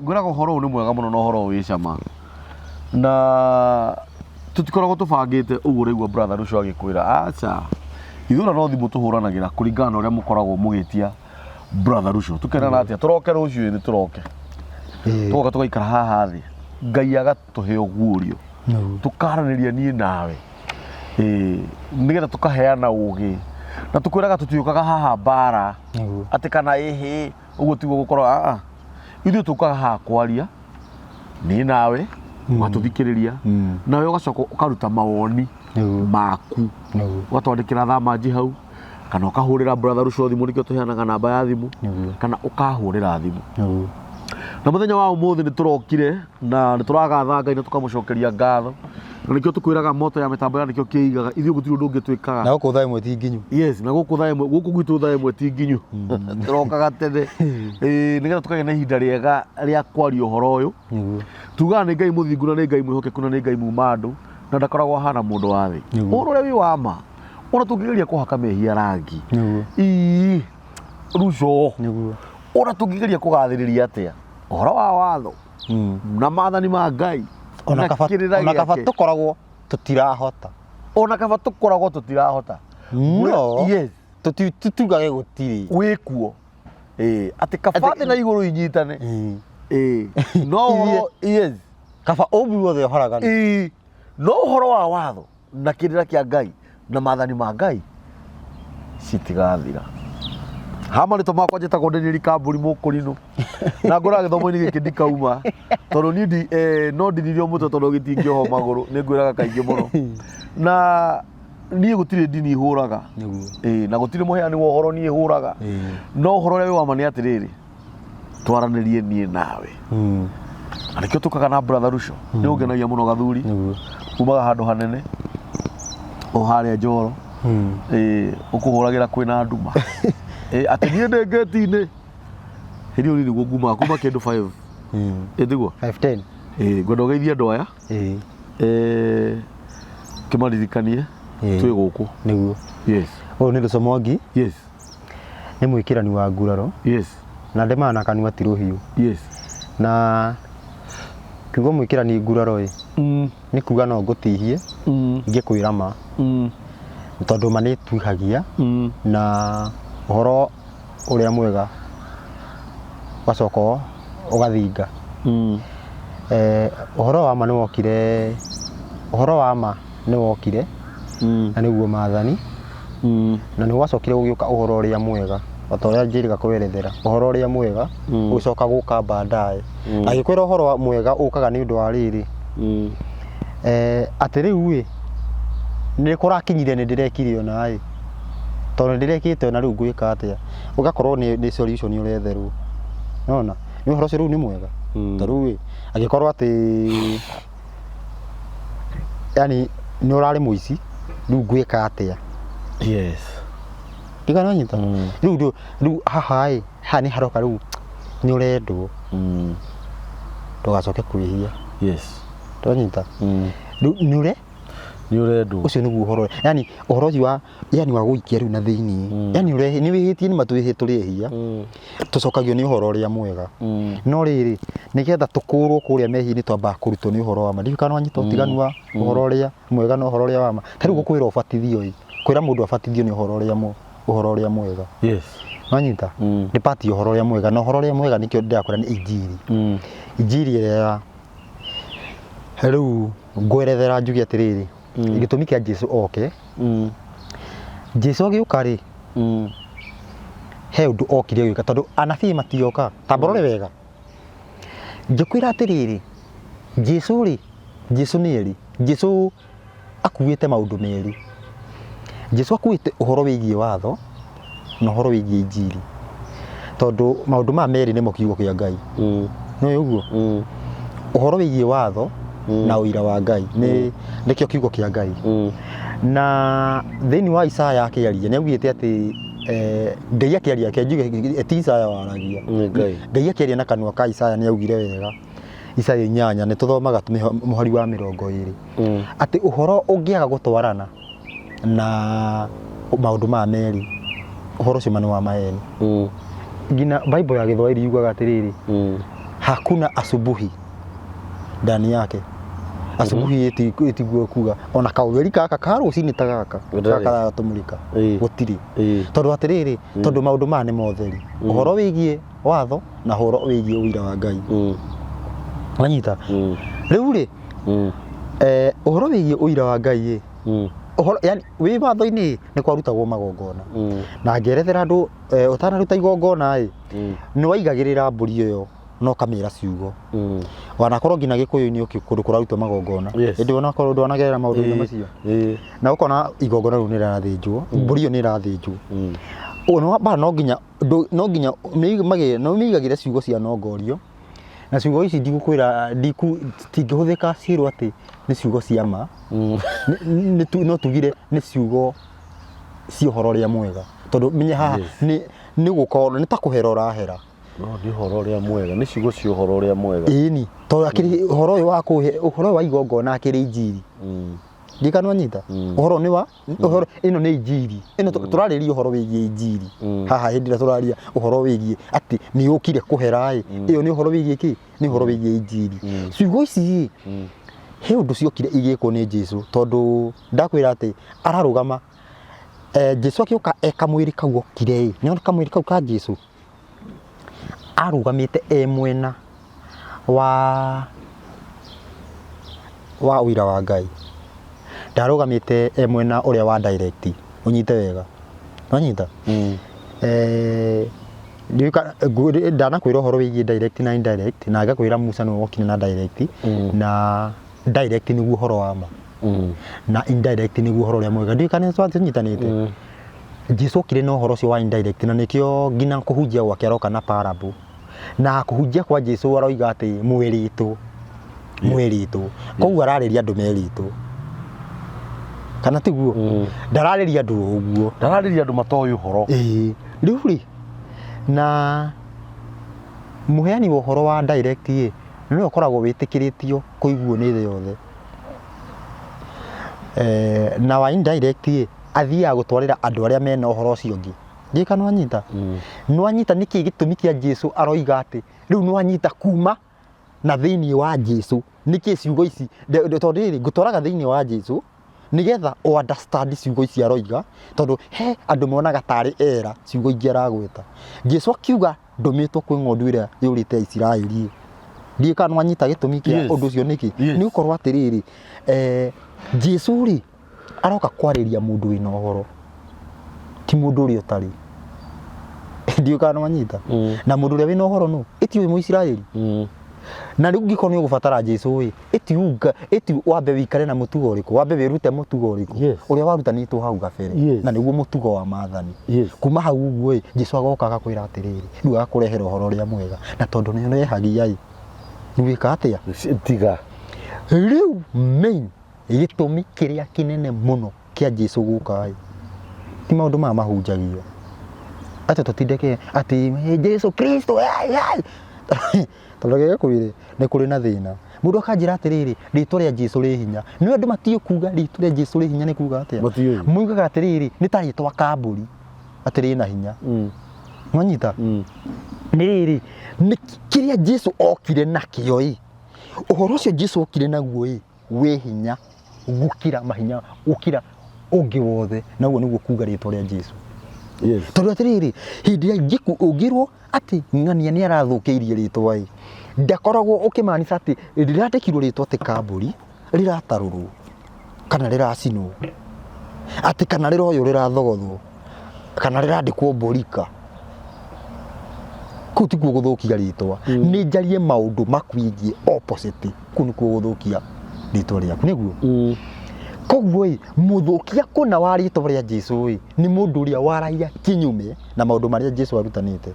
Ngwĩraga ũhoro ũyũ nĩ mwega mũno na ũhoro ũyũ wĩ cama. Na tũtikoragwo tũbangĩte ũguo ũraigua brother ũcio agĩkwĩra aca, ithuĩ ona no thimũ tũhũranagĩra kũringana na ũrĩa mũkoragwo mũgĩtia brother Ruco. Tũkerana atĩa tũroke rũciũ? Nĩ tũroke. Tũgoka tũgaikara haha thĩ, Ngai agatũhe ũguũrio, tũkaranĩria niĩ nawe. Ĩĩ, nĩgetha tũkaheana ũgĩ na tũkwĩraga tũtiũkaga haha mbara atĩ kana ĩhĩ ũguo tiguo gũkorwo. Aa, ithuĩ tũkaga haha kwaria niĩ nawe, ũgatũthikĩrĩria, nawe ũgacoka ũkaruta mawoni maku, ũgatwandĩkĩra thamanji hau kana ũkahũrĩra brother Ruco thimũ, nĩkĩo tũheanaga namba ya thimũ, kana ũkahũrĩra thimũ. Na mũthenya wa ũmũthĩ nĩ tũrokire na nĩ tũragatha Ngai na tũkamũcokeria ngatho, na nĩkĩo tũkwĩraga moto ya mĩtambo ya nĩkĩo kĩigaga ithuĩ gũtirĩ ũndũ ũngĩ twĩkaga. Na gũkũ thaa 1 ti nginyu. Yes, na gũkũ thaa 1, gũkũ gwitũ thaa 1 ti nginyu, tũrokaga tene. Ĩĩ, nĩgetha tũkagĩa na ihinda rĩega rĩa kwaria ũhoro ũyũ. Tugaga nĩ Ngai mũthingu na nĩ Ngai mwĩhokeku na nĩ Ngai muma andũ na ndakoragwo ahana mũndũ wa thĩ. Ũhoro ũrĩa wĩ wa ma, ona tũngĩgeria kũhaka mehia rangi, ii Ruco, ona tũngĩgeria kũgathĩrĩria atĩa ũhoro wa watho na maathani ma Ngai ona na kaba kĩrĩra ona kaba gĩake, tũkoragwo tũtirahota. Ona kaba tũkoragwo tũtirahota. No yes, tũtugage gũtirĩ. Wĩkuo. Ĩĩ, atĩ kaba thĩ na igũrũ inyitane. Ĩĩ, no ũhoro, yes, kaba ũmbi wothe ũharagane. Ĩĩ, no ũhoro wa watho na kĩrĩra kĩa Ngai na maathani ma Ngai citigathira. Ha marĩtwa makwa njĩtagwo Daniel Kambũri Mũkũrinũ na ngũraga gĩthomo-inĩ gĩkĩ ndikauma tondũ niĩ no ndinirio mũtwe tondũ gĩtingĩohwo magũrũ, nĩ ngwĩraga kaingĩ mũno na niĩ gũtirĩ ndini hũraga. Ĩĩ, na gũtirĩ mũheani wa ũhoro niĩ hũraga, no ũhoro ũrĩa wĩ wa ma nĩ atĩrĩrĩ, twaranĩrie niĩ nawe, na nĩkĩo tũkaga na brother Ruco. Nĩ ũngenagia mũno gathuri, umaga handũ hanene o harĩa Njoro. Ĩĩ, ũkũhũragĩra kwĩna nduma. Ĩĩ, atĩ niĩ ndĩ ngĩti-inĩ hĩndĩ ĩyo nĩguo ngumaga kuma kĩndũ 5. Ĩ tiguo? 510. Ĩĩ, ngwenda ũgeithie andũ aya. Kĩmaririkanie twĩ gũkũ. Yes. Ũyũ nĩ Ruco Mwangi, nĩ mwĩkĩrani wa nguraro, na ndemaga na kanua ti rũhiũ. Na kiugo mwĩkĩrani nguraro ĩ, nĩ kuga no ngũtihie ngĩkwĩra ma, tondũ ma nĩ ĩtuhagia na ũhoro ũrĩa mwega ũgacoka ũgathinga. Ũhoro wa ma nĩ wokire, ũhoro wa ma nĩ wokire na nĩguo maathani, na nĩ gwacokire gũgĩũka ũhoro ũrĩa mwega o ta ũrĩa njĩrĩga kwerethera ũhoro ũrĩa mwega, ũgĩcoka gũka baadaye. Agĩkwĩra ũhoro mwega ũkaga nĩ ũndũ wa rĩrĩ, atĩ rĩu ĩ nĩ kũrakinyire nĩ ndĩrekire ona ĩ tondũ nĩ ndĩrekĩte ona rĩu ngwĩka atĩa, ũgakorwo nĩ solution ũretherwo. Nĩwona nĩ ũhoro ũcio rĩu nĩ mwega. Ta rĩu ĩ angĩkorwo atĩ yani nĩ ũrarĩ mũici, rĩu ngwĩka atĩa? Ndigana nyita. Rĩu haha ĩ haha nĩ haroka rĩu nĩ ũrendwo ndũgacoke kwĩhia. Ndwanyita? Rĩu nĩ ũre Nĩ ũrendwo. Ũcio nĩguo ũhoro, yani ũhoro ũcio wa yani wa gũikia rĩu na thĩinĩ, yani ũrehe nĩ wĩhĩtie, nĩ ma tũrĩ ehia, tũcokagio nĩ ũhoro ũrĩa mwega. No rĩrĩ, nĩgetha tũkũrwo kũrĩa mehia-inĩ twambaga kũrutwo nĩ ũhoro wa ma. Ndiũĩ kana wanyita ũtiganu wa ũhoro ũrĩa mwega na ũhoro ũrĩa wa ma. Ta rĩu gũkwĩra ũbatithio ĩ, kwĩra mũndũ abatithio nĩ ũhoro ũrĩa ũhoro ũrĩa mwega. Wanyita? Nĩ part ya ũhoro ũrĩa mwega, na ũhoro ũrĩa mwega nĩkĩo ndĩrakwĩra nĩ injiri. Injiri ĩrĩa ya rĩu ngwerethera njuge atĩrĩrĩ, gĩtũmi kĩa Jesu oke. Jesu agĩũka rĩ, he ũndũ okire gwĩka, tondũ anabii matioka. Tamba ũrore wega ngĩkwĩra atĩrĩrĩ, Jesu rĩ, Jesu nĩ eri, Jesu akuĩte maũndũ merĩ. Jesu akuĩte ũhoro wĩgiĩ watho na ũhoro wĩgiĩ injiri, tondũ maũndũ maya merĩ nĩmo kiugo kĩa Ngai. Nĩ ũguo ũhoro wĩgiĩ watho na ũira wa Ngai nĩ nĩkĩo kiugo kĩa Ngai. Na thĩinĩ wa Isaya akĩaria nĩ augĩte atĩ Ngai akĩaria, reke njuge ti Isaya waragia. Nĩ Ngai. Ngai akĩaria na kanua ka Isaya nĩ augire wega, Isaya 8 nĩ tũthomaga mũhari wa 20, atĩ ũhoro ũngĩaga gũtwarana na maũndũ maya merĩ, ũhoro ũcio ma nĩ wa maheni. Nginya Bible ya Gĩthwaĩri yugaga atĩrĩrĩ, hakuna asubuhi ndani yake. Asubuhi ĩtiguo kuga ona kaũtheri gaka ka rũcinĩ ta gaka Gũtarĩ. gaka karatũmũrĩka gũtirĩ. Tondũ atĩrĩrĩ, tondũ maũndũ maya nĩ motheri, ũhoro wĩgiĩ watho na ũhoro wĩgiĩ ũira wa Ngai. Wanyita? Rĩu rĩ, ũhoro wĩgiĩ ũira wa Ngai ĩ, ũhoro yani wĩ watho-inĩ nĩ kwarutagwo magongona, na ngerethera andũ, ũtanaruta igongona ĩ, nĩ waigagĩrĩra mbũri ĩyo na ũkamĩra ciugo. Wanakorwo nginya gĩkũyũ-inĩ ũkĩ kũndũ kũrarutwo magongona. Ĩndĩ onakorwo ndwanagerera maũndũ-inĩ macio na ũkona igongona rĩu nĩ rĩrathĩnjwo, mbũri ĩyo nĩ ĩrathĩnjwo. Ũguo nĩ wamba no nginya no mĩigagĩre ciugo cia nongorio, na ciugo ici ndigũkwĩra citingĩhũthĩka ciĩrwo atĩ nĩ ciugo cia ma. No tugire nĩ ciugo cia ũhoro ũrĩa mwega, tondũ menye haha nĩ gũkorwo nĩ ta kũhera ũrahera. No nĩ ũhoro ũrĩa mwega, nĩ ciugo cia ũhoro ũrĩa mwega. Ĩni, tondũ akĩrĩ ũhoro ũyũ wa kũhe ũhoro ũyũ wa igongona akĩrĩ injiri. Ndiũĩ kana nĩwanyita. Ũhoro nĩ wa ũhoro, ĩno nĩ injiri ĩno, tũrarĩria ũhoro wĩgiĩ injiri haha. Hĩndĩ ĩrĩa tũraria ũhoro wĩgiĩ atĩ nĩ ũkire kũhera ĩ, ĩyo nĩ ũhoro wĩgiĩ kĩ? Nĩ ũhoro wĩgiĩ injiri. Ciugo ici ĩ, he ũndũ ciokire igĩkwo nĩ Jesu, tondũ ndakwĩra atĩ ararũgama, Jesu akĩũka e kamwĩrĩ kau okire ĩ, nĩ kamwĩrĩ kau ka Jesu arũgamĩte e mwena wa ũira wa Ngai, ndarũgamĩte e mwena ũrĩa wa direct. Ũnyite wega, wanyita? Ndiũĩ ndanakwĩra ũhoro wĩgiĩ direct na indirect, na ngakwĩra Musa nĩwe wokire na direct, na direct nĩguo ũhoro wa ma, na indirect nĩguo ũhoro ũrĩa mwega. Ndiũĩ kana nĩtũnyitanĩte. Jesu okire na ũhoro ũcio wa indirect, na nĩkĩo nginya kũhunjia gwake aroka na parable, na kũhunjia kwa Jesu aroiga atĩ mwĩrĩtwo, mwĩrĩtwo, koguo ararĩria andũ merĩtwo, kana tiguo? Ndararĩria andũ o ũguo. Ndararĩria andũ matoĩ ũhoro. Ĩĩ, rĩu rĩ, na mũheani wa ũhoro wa direct ĩ, nĩwe ũkoragwo wĩtĩkĩrĩtio kũiguo nĩ thĩ yothe. Na wa indirect ĩ, athiaga gũtwarĩra andũ arĩa mena ũhoro ũcio ũngĩ. Ndiũĩ kana nĩwanyita. Nĩwanyita nĩkĩ gĩtũmi kĩa Jesu aroiga atĩ rĩu nĩwanyita kuma na thĩinĩ wa Jesu nĩkĩ ciugo ici, tondũ rĩrĩ ngũtwaraga thĩinĩ wa Jesu nĩgetha ũ understand ciugo ici aroiga, tondũ he andũ monaga tarĩ era ciugo ingĩ aragweta. Jesu akiuga ndũmĩtwo kwĩ ng'ondu ĩrĩa yũrĩte ya Isiraeli. Ndiũĩ kana nĩwanyita gĩtũmi kĩa ũndũ ũcio nĩkĩ. Nĩ gũkorwo atĩrĩrĩ, Jesu rĩ, aroka kwarĩria mũndũ wĩna ũhoro, ti mũndũ ũrĩa ũtarĩ. Ndiũĩ kana nĩwanyita. Na mũndũ ũrĩa wĩna ũhoro nũ? Ĩti ũyũ Mũisiraeli. Na rĩu ũngĩkorwo nĩ ũgũbatara Jesu ĩ, ĩti unga, ĩti wambe wĩikare na mũtugo ũrĩkũ? Wambe wĩrute mũtugo ũrĩkũ? Ũrĩa warutanĩtwo hau gabere. Na nĩguo mũtugo wa maathani. Kuma hau ũguo ĩ, Jesu agoka agakwĩra atĩrĩrĩ, rĩu agakũrehera ũhoro ũrĩa mwega. Na tondũ nĩ ũrehagia ĩ, rĩu wĩka atĩa? Tiga. Rĩu main gĩtũmi kĩrĩa kĩnene mũno kĩa Jesu gũka ĩ, ti maũndũ maya mahunjagio atĩ tũtindĩke atĩ Jesu Kristo yai, yai. Tondũ reke ngũkwĩre nĩ kũrĩ na thĩna. Mũndũ akanjĩra atĩrĩrĩ, rĩtwa rĩa Jesu rĩ hinya. Nĩ andũ matiũĩ kuga rĩtwa rĩa Jesu rĩ hinya nĩ kuga atĩa. Matiũĩ. Moigaga atĩrĩrĩ, nĩ ta rĩtwa kambũri, atĩ rĩna hinya. Nwanyita? Nĩ rĩrĩ, nĩ kĩrĩa Jesu okire nakĩo ĩ, ũhoro ũcio Jesu okire naguo ĩ, wĩ hinya gũkĩra mahinya, gũkĩra ũngĩ wothe, na ũguo nĩguo kuga rĩtwa rĩa Jesu. Tondũ atĩrĩrĩ, hĩndĩ ĩrĩa ũngĩrwo atĩ ng'ania nĩ arathũkĩirie rĩtwa ĩ, ndakoragwo ũkĩmaanica atĩ rĩrandĩkirwo rĩtwa atĩ kambũri rĩratarũrwo kana rĩracinwo, atĩ kana rĩroywo rĩrathogothwo, kana rĩrandĩkwo mborika. Kũu tikuo gũthũkia rĩtwa. Nĩ njarie maũndũ makwĩgiĩ opposite, kũu nĩkuo gũthũkia rĩtwa rĩaku, nĩguo? Koguo ĩ, mũthũkia kũna wa rĩtwa rĩa Jesu ĩ, nĩ mũndũ ũrĩa waragia kinyume na maũndũ marĩa Jesu arutanĩte.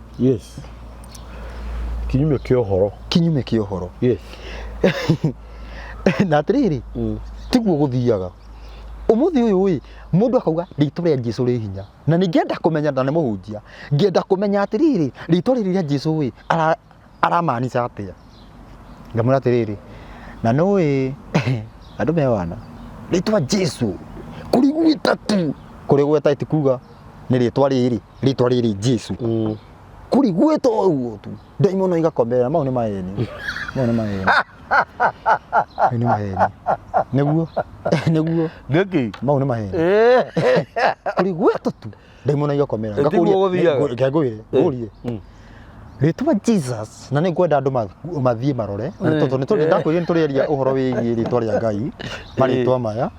Kinyume kĩa ũhoro. Kinyume kĩa ũhoro. Na atĩrĩrĩ, tiguo gũthiaga. Ũmũthĩ ũyũ ĩ, mũndũ akauga rĩtwa rĩa Jesu rĩ hinya. Na nĩ ngĩenda kũmenya, na nĩ mũhunjia, ngĩenda kũmenya atĩrĩrĩ, rĩtwa rĩrĩ rĩa Jesu ĩ, aramaanica atĩa? Ngamwĩra atĩrĩrĩ, na nũĩ andũ me wana, rĩtwa Jesu kũrigwĩta tu, kũrĩgweta ti kuga nĩ rĩtwa rĩrĩ, rĩtwa rĩrĩ Jesu. Kũrigwĩta o ũguo tu, ndaimono igakomberera, mau nĩ maeni. Mau nĩ maheni. Mau nĩ maheni. Nĩguo. Nĩguo. Nĩkĩ? Mau nĩ maheni. Kũrĩ gwetũ tu. Ndaimono igakomera. Ĩ, tiguo gũthiaga. Reke ngwĩre. Ngũrie. Rĩtwa Jesus na nĩ ngwenda andũ mathiĩ marore tondũ nĩ tũrĩ ndakwĩrire nĩ tũrĩaria ũhoro wĩgiĩ rĩtwa rĩa Ngai marĩtwa maya.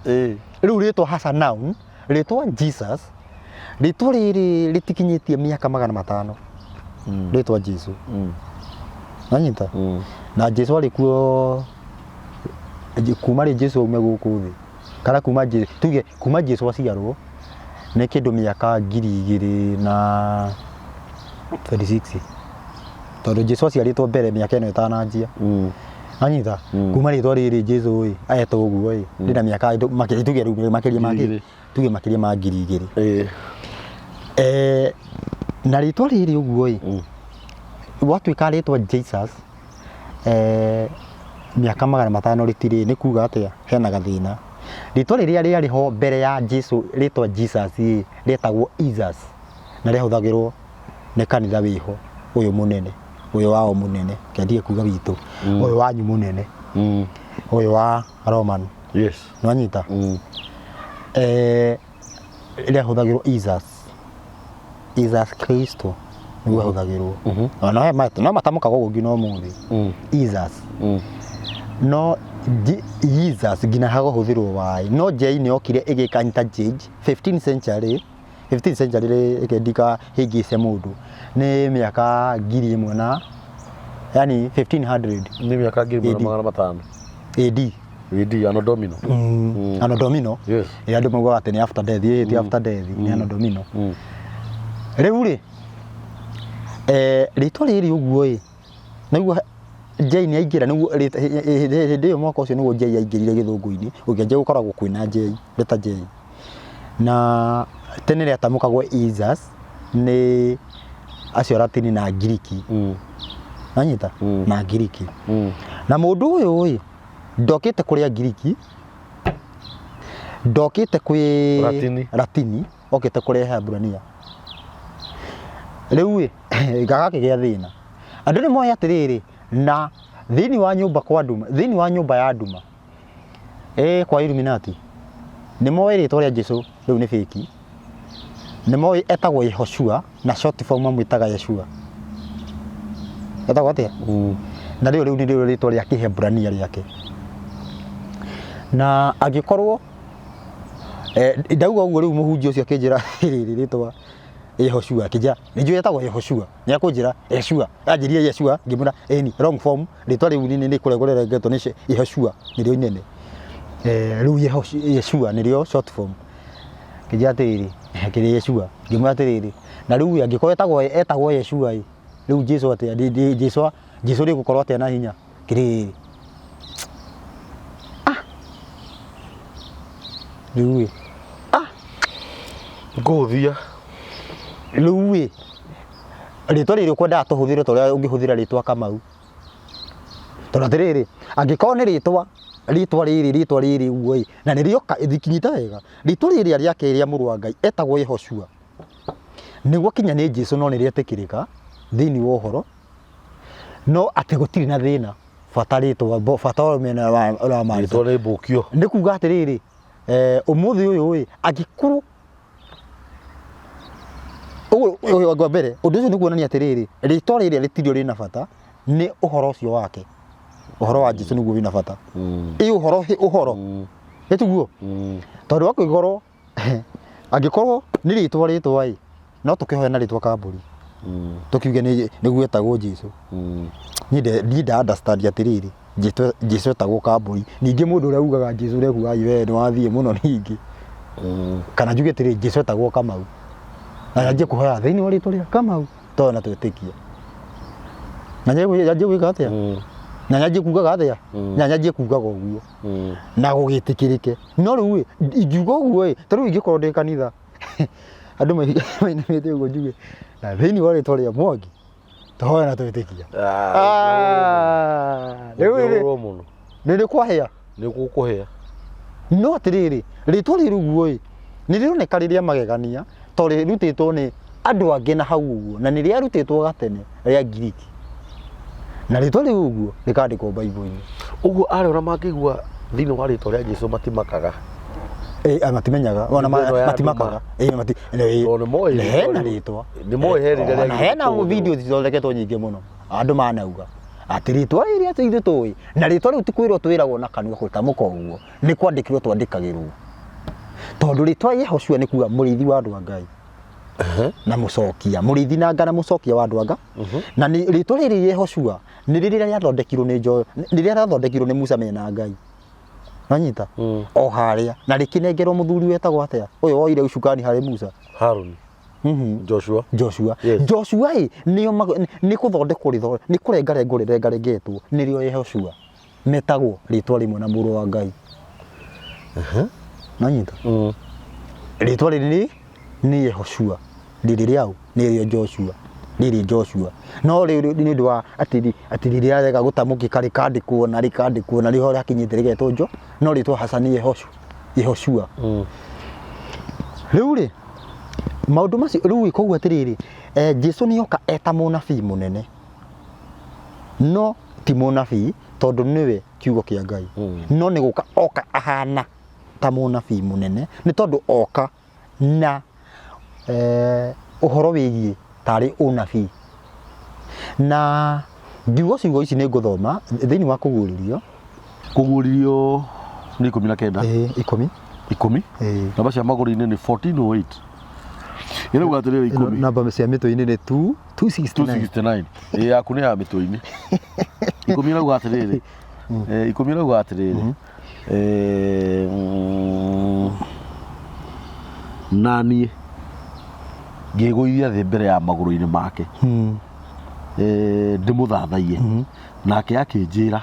Rĩu rĩtwa hasa noun, rĩtwa Jesus, rĩtwa rĩrĩ rĩtikinyĩtie mĩaka 500 rĩtwa Jesu. Wanyita? Na Jesu arĩ kuo kuma rĩ Jesu aume gũkũ thĩ kana kuma Jesu tuge kuma Jesu aciarwo nĩ kĩndũ mĩaka 2026 tondũ Jesu aciarĩtwo mbere mĩaka ĩno ĩtananjia. Wanyita? Kuma rĩtwa rĩrĩ Jesu ĩ etwo ũguo ĩ rĩna mĩaka tuge rĩu makĩria ma 2000. Tuge makĩria ma 2000. Na rĩtwa rĩrĩ ũguo ĩ gwatuĩka rĩtwa Jesus mĩaka 500 rĩtirĩ nĩ kuga atĩa hena gathĩna. Rĩtwa rĩrĩa rĩarĩ ho mbere ya Jesu rĩtwa Jesus ĩ rĩetagwo Jesus na rĩahũthagĩrwo nĩ kanitha wĩho ũyũ mũnene ũyũ wao mũnene reke ndige kuga witũ ũyũ wanyu mũnene ũyũ wa Roman. Yes. Nĩwanyita? Rĩahũthagĩrwo Jesus. Jesus Kristo nĩguo ahũthagĩrwo. Ona no matamũkagwo ũguo nginya ũmũthĩ. Jesus. No Jesus nginya hagũhũthĩrwo Y. No J nĩ yokire ĩgĩka interchange 15th century 15th century rĩ reke ndikahĩngĩce mũndũ nĩ mĩaka 1000 na yani 1500 Nĩ mĩaka 1500 AD. AD. AD, Anno Domino. Anno Domino. Yes. Ĩ andũ maugaga atĩ nĩ after death, ĩ ti after death, nĩ Anno Domino. Rĩu rĩ, rĩtwa rĩrĩ ũguo ĩ, nĩguo J nĩ aingĩra nĩguo hĩndĩ ĩyo mwaka ũcio nĩguo J aingĩrire gĩthũngũ-inĩ, gũkĩanjia gũkoragwo kwĩna J, letter J. Na tene rĩatamũkagwo Jesus nĩ acio Latini na Ngiriki. Wanyita? Na Ngiriki. Na mũndũ ũyũ ĩ, ndokĩte kũrĩ Angiriki, ndokĩte kwĩ Latini. Latini, okĩte kũrĩ Hebrania. Rĩu ĩ, gagakĩgĩa thĩna. Andũ nĩ moĩ atĩrĩrĩ, na thĩinĩ wa nyũmba kwa nduma, thĩinĩ wa nyũmba ya nduma, ĩ kwa Illuminati, nĩ moĩ rĩtwa rĩa Jesu rĩu nĩ fake, nĩ moĩ etagwo Yehoshua na short form mamwĩtaga Yeshua. Etagwo atĩa? Na rĩu rĩu nĩrĩo rĩtwa rĩa Kĩhebrania rĩake. Na angĩkorwo ndauga ũguo rĩu mũhunjia ũcio akĩnjĩra rĩrĩ rĩtwa Yehoshua akĩnjĩra nĩ njũĩ etagwo Yehoshua nĩ akũnjĩra Yeshua anjĩrire Yeshua ngĩmwĩra ĩni wrong form rĩtwa rĩu nĩ nĩ kũrĩa kũrerengetwo nĩ Yehoshua nĩrĩo inene rĩu Yeshua nĩrĩo short form ngĩnjĩra atĩrĩrĩ kĩrĩ Yeshua ngĩmwĩra atĩrĩrĩ na rĩu angĩkorwo etagwo etagwo Yeshua ĩ rĩu Jesu atĩa Jesu Jesu rĩgũkorwo atĩa na hinya kĩrĩrĩ ah rĩu ĩ ah Ngũthia. Rĩu ĩ rĩtwa rĩrĩ ũkwendaga tũhũthĩre ta ũrĩa ũngĩhũthĩra rĩtwa Kamau tondũ atĩrĩrĩ angĩkorwo nĩ rĩtwa rĩtwa rĩrĩ rĩtwa rĩrĩ ũguo ĩ na nĩrĩoka kinyita wega rĩtwa rĩrĩa rĩake rĩa mũrũ wa Ngai etagwo Yehoshua nĩguo kinya nĩ Jesu no nĩrĩetĩkĩrĩka thĩinĩ wa ũhoro no atĩ gũtirĩ na thĩna bata rĩtwa bata ũrĩa wa marĩtwa Rĩtwa nĩ mbũkio. Nĩ kuga atĩrĩrĩ ũmũthĩ ũyũ ĩ angĩkorwo ũguo ũyũ wa mbere ũndũ ũcio nĩ kuonania atĩrĩrĩ rĩtwa rĩrĩa rĩtirĩ rĩna bata nĩ ũhoro ũcio wake ũhoro wa Jesu nĩguo wĩna bata ĩ ũhoro hĩ ũhoro ĩ tiguo tondũ angĩkorwo angĩkorwo nĩ rĩtwa rĩtwa ĩ no tũkĩhoe na rĩtwa kambũri tũkiuge nĩguo etagwo Jesu niĩ nda understand atĩrĩrĩ Jesu etagwo kambũri ningĩ mũndũ ũrĩa ugaga Jesu ũrĩa kuga we nĩ wathiĩ mũno ningĩ kana njuge atĩrĩrĩ Jesu etagwo Kamau na nyanjie kũhoya thĩinĩ wa rĩtwa rĩa Kamau tondũ na twĩtĩkia na nyanjie gwĩka atĩa na nyanjie kugaga atĩa na nyanjie kugaga ũguo na gũgĩtĩkĩrĩke no rĩu ĩ ingiuga ũguo ĩ ta rĩu ingĩkorwo ndĩ kanitha andũ mainamĩte ũguo njuge na thĩinĩ wa rĩtwa rĩa Mwangi tũhoe na twĩtĩkia. Ah, rĩu rĩ Ũngĩũrwo mũno. Nĩ nĩ kwahĩa. Nĩ gũkũhĩa. No atĩrĩrĩ, rĩtwa rĩrĩ ũguo ĩ nĩ rĩroneka rĩ rĩa magegania tondũ rĩrutĩtwo nĩ andũ angĩ na hau ũguo na nĩ rĩarutĩtwo gatene rĩa Ngiriki. Na rĩtwa rĩu ũguo rĩkandĩkwo Bible-inĩ. Ũguo arĩa ona mangĩigua thĩinĩ wa rĩtwa rĩa Jesu matimakanga. Eh, matimenyaga ona Nĩ ĩno ya matimakaga. Eh, mati Tondũ nĩ moĩ hena rĩtwa rĩu. rĩtwa. Nĩ moĩ he rĩrĩa Ona hena rĩagĩrĩirwo video cithondeketwo nyingĩ mũno andũ manauga atĩ rĩtwa rĩrĩ atĩ ithuĩ tũĩ na rĩtwa rĩu ti kwĩrwo twĩragwo na kanua gũtamũka ũguo nĩ kwandĩkĩrwo twandĩkagĩrwo tondũ rĩtwa Yehoshua nĩ kuga mũrĩithi wa andũ a Ngai na mũcokia mũrĩithi na nga na mũcokia wa andũ a Ngai na nĩ rĩtwa rĩrĩ Yehoshua nĩ rĩrĩa rĩathondekirwo nĩ jo nĩ rĩrĩa rĩathondekirwo nĩ Musa mena Ngai nanyita o harĩa na rĩkĩnengerwo mũthuri wetagwo atĩa ũyũ woire ucukani harĩ Musa. Haruni. Joshua. Joshua. Yes. Joshua ĩ nĩo nĩ kũthondekwo rĩtho nĩ kũrengarengwo rĩrengarengetwo nĩrĩo Yehoshua metagwo rĩtwa rĩmwe na mũrũ wa Ngai. Nanyita rĩtwa rĩrĩ nĩ Yehoshua rĩrĩ rĩau nĩrĩo Joshua rĩrĩ Joshua no rĩu nĩ ũndũ wa atĩ rĩrĩa gũtamũkĩka rĩkandĩkwo na rĩkandĩkwo na rĩho rĩakinyĩte rĩgetwo Jo no rĩtwa hasa nĩ Yehoshua Yehoshua. Rĩu rĩ maũndũ macio rĩu koguo atĩrĩrĩ Jesu nĩ oka eta mũnabii mũnene no ti mũnabii tondũ nĩwe kiugo kĩa Ngai no nĩ gũka oka ahana ta mũnabii mũnene nĩ tondũ oka na ũhoro wĩgiĩ tarĩ ũnabii na ngiuga ciugo ici nĩ ngũthoma thĩinĩ wa kũguũrĩrio. Kũguũrĩrio nĩ 19. Ĩĩ, 10. 10. Ĩĩ. Namba cia magũrũ-inĩ nĩ 1408 ĩrauga atĩrĩrĩ 10. Namba cia mĩtwe-inĩ nĩ 2 269. 269. Ĩĩ, yaku nĩ ya mĩtwe-inĩ. 10 ĩrauga atĩrĩrĩ, 10 ĩrauga atĩrĩrĩ, na niĩ ngĩĩgũithia thĩ mbere ya magũrũ-inĩ make ndĩmũthathaiye, nake akĩnjĩra,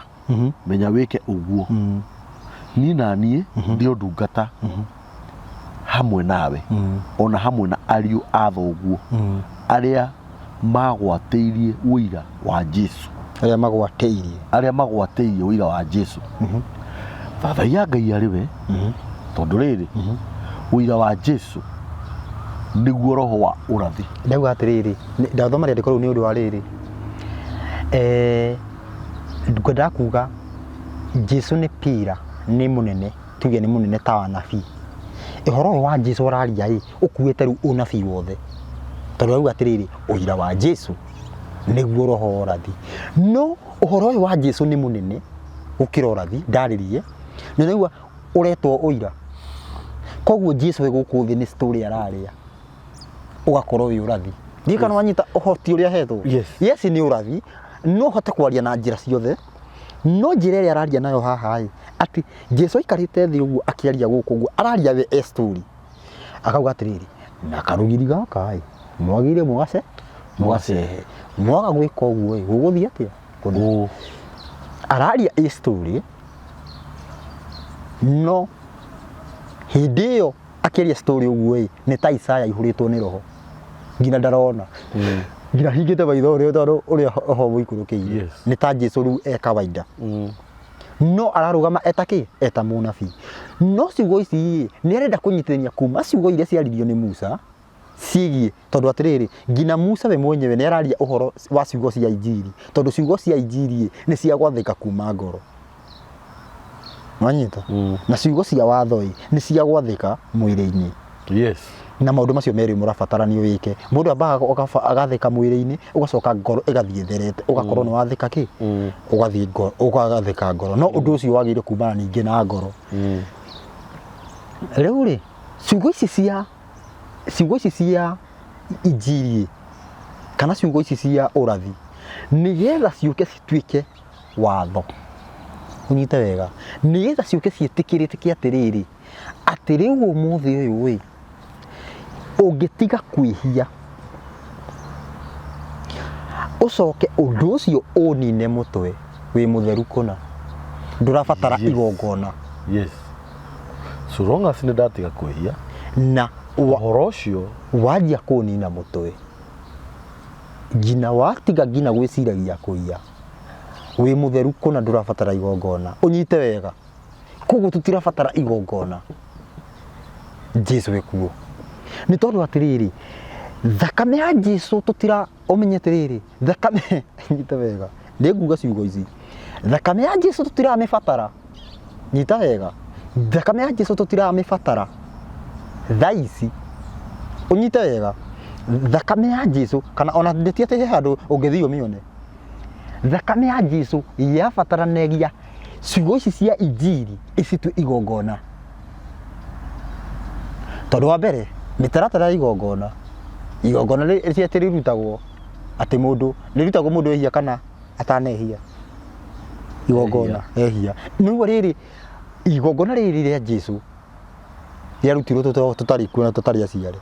menya wĩke ũguo, niĩ na niĩ ndĩ o ndungata hamwe nawe ona hamwe na ariũ a thoguo arĩa magwatĩirie ũira wa Jesu. Arĩa magwatĩirie. Arĩa magwatĩirie ũira wa Jesu. Thathaiya Ngai arĩ we, tondũ rĩrĩ, ũira wa Jesu nĩguo roho wa ũrathi. Ndauga atĩrĩrĩ, ndathoma rĩandĩko rĩu nĩ ũndũ wa rĩrĩ, ngwendaga kuga Jesu nĩ pira, nĩ mũnene, tuge nĩ mũnene ta anabii. Ũhoro ũyũ wa Jesu ũraria ĩ, ũkuĩte rĩu ũnabii wothe. Tondũ arauga atĩrĩrĩ, ũira wa Jesu nĩguo roho wa ũrathi. No ũhoro ũyũ wa Jesu nĩ mũnene gũkĩra ũrathi, ndarĩrie. Nĩ ũraigua ũretwo ũira. Koguo Jesu e gũkũ thĩ nĩ story ararĩa, ũgakorwo wĩ ũrathi. Ndiũĩ kana wanyita ũhoti ũrĩa ahetwo. Yes. Yes nĩ ũrathi, no ũhote kwaria na njĩra ciothe, no njĩra ĩrĩa araria nayo haha ĩ, atĩ Jesu aikarĩte thĩ ũguo akĩaria gũkũ ũguo, araria we e story. Akauga atĩrĩrĩ, na karũgiri gaka ĩ, mwagĩrĩire mũgace, mũgacehe. Mwaga gwĩka ũguo ĩ, gũgũthiĩ atĩa? Ũũ. Araria ĩ story, no hĩndĩ ĩyo akĩaria story ũguo ĩ, nĩ ta Isaya aihũrĩtwo nĩ roho. Nginya ndarona. Nginya hingĩte maitho ũrĩa tondũ ũrĩa roho ũmũikũrũkĩire. Yes. Nĩ ta Jesu rĩu e kawaida. No ararũgama eta kĩ? Eta mũnabii. No ciugo ici ĩ, nĩ arenda kũnyitithania kuma ciugo iria ciaririo nĩ Musa ciĩgiĩ, tondũ atĩrĩrĩ, nginya Musa we mwenyewe nĩ araria ũhoro wa ciugo cia Injiri, tondũ ciugo cia Injiri ĩ, nĩ cia gwathĩka kuma ngoro. Wanyita? Na ciugo cia watho ĩ, nĩ cia gwathĩka mwĩrĩ-inĩ. Yes. Na maũndũ macio merĩ mũrabatarania wĩke. Mũndũ ambaga agathĩka mwĩrĩ-inĩ, ũgacoka ngoro ĩgathiĩ ĩtherete, ũgakorwo nĩ wathĩka kĩ? Ũgathiĩ ngoro, ũgathĩka ngoro. No ũndũ ũcio wagĩrĩire kumana ningĩ na ngoro. Rĩu rĩ, ciugo ici cia Injiri kana ciugo ici cia ũrathi, nĩgetha ciũke cituĩke watho, ũnyite wega, nĩgetha ciũke ciĩtĩkĩrĩke atĩrĩrĩ, atĩ rĩu ũmũthĩ ũyũ ĩ, ũngĩtiga kwĩhia, ũcoke ũndũ ũcio ũnine mũtwe, wĩ mũtheru kũna, ndũrabatara Yes. igongona. Yes. So long as nĩ ndatiga kwĩhia, Na ũhoro ũcio wanjia kũnina mũtwe, nginya watiga nginya gwĩciragia kũiya, wĩ mũtheru kũna, ndũrabatara igongona. Ũnyite wega, koguo tũtirabatara igongona Jesu ekuo, nĩ tondũ atĩrĩrĩ, thakame ya Jesu tũtira, ũmenye atĩrĩrĩ, thakame, nyite wega, Nĩ nguga ciugo ici, thakame ya Jesu tũtiramĩbatara. Nyita wega, thakame ya Jesu tũtiramĩbatara thaa ici. Ũnyite wega, thakame ya Jesu, kana ona ndĩti atĩ he handũ ũngĩthiĩ ũmĩone. Thakame ya Jesu yabataranagia ciugo ici cia injiri icitue igongona, tondũ wa mbere, mĩtaratara ya igongona, igongona rĩ atĩ rĩrutagwo atĩ mũndũ, rĩrutagwo mũndũ ehia kana atanehia? Igongona ehia. Nĩguo rĩrĩ igongona rĩrĩ rĩa Jesu rĩarutirwo tũtarĩ kuo na tũtarĩ aciare.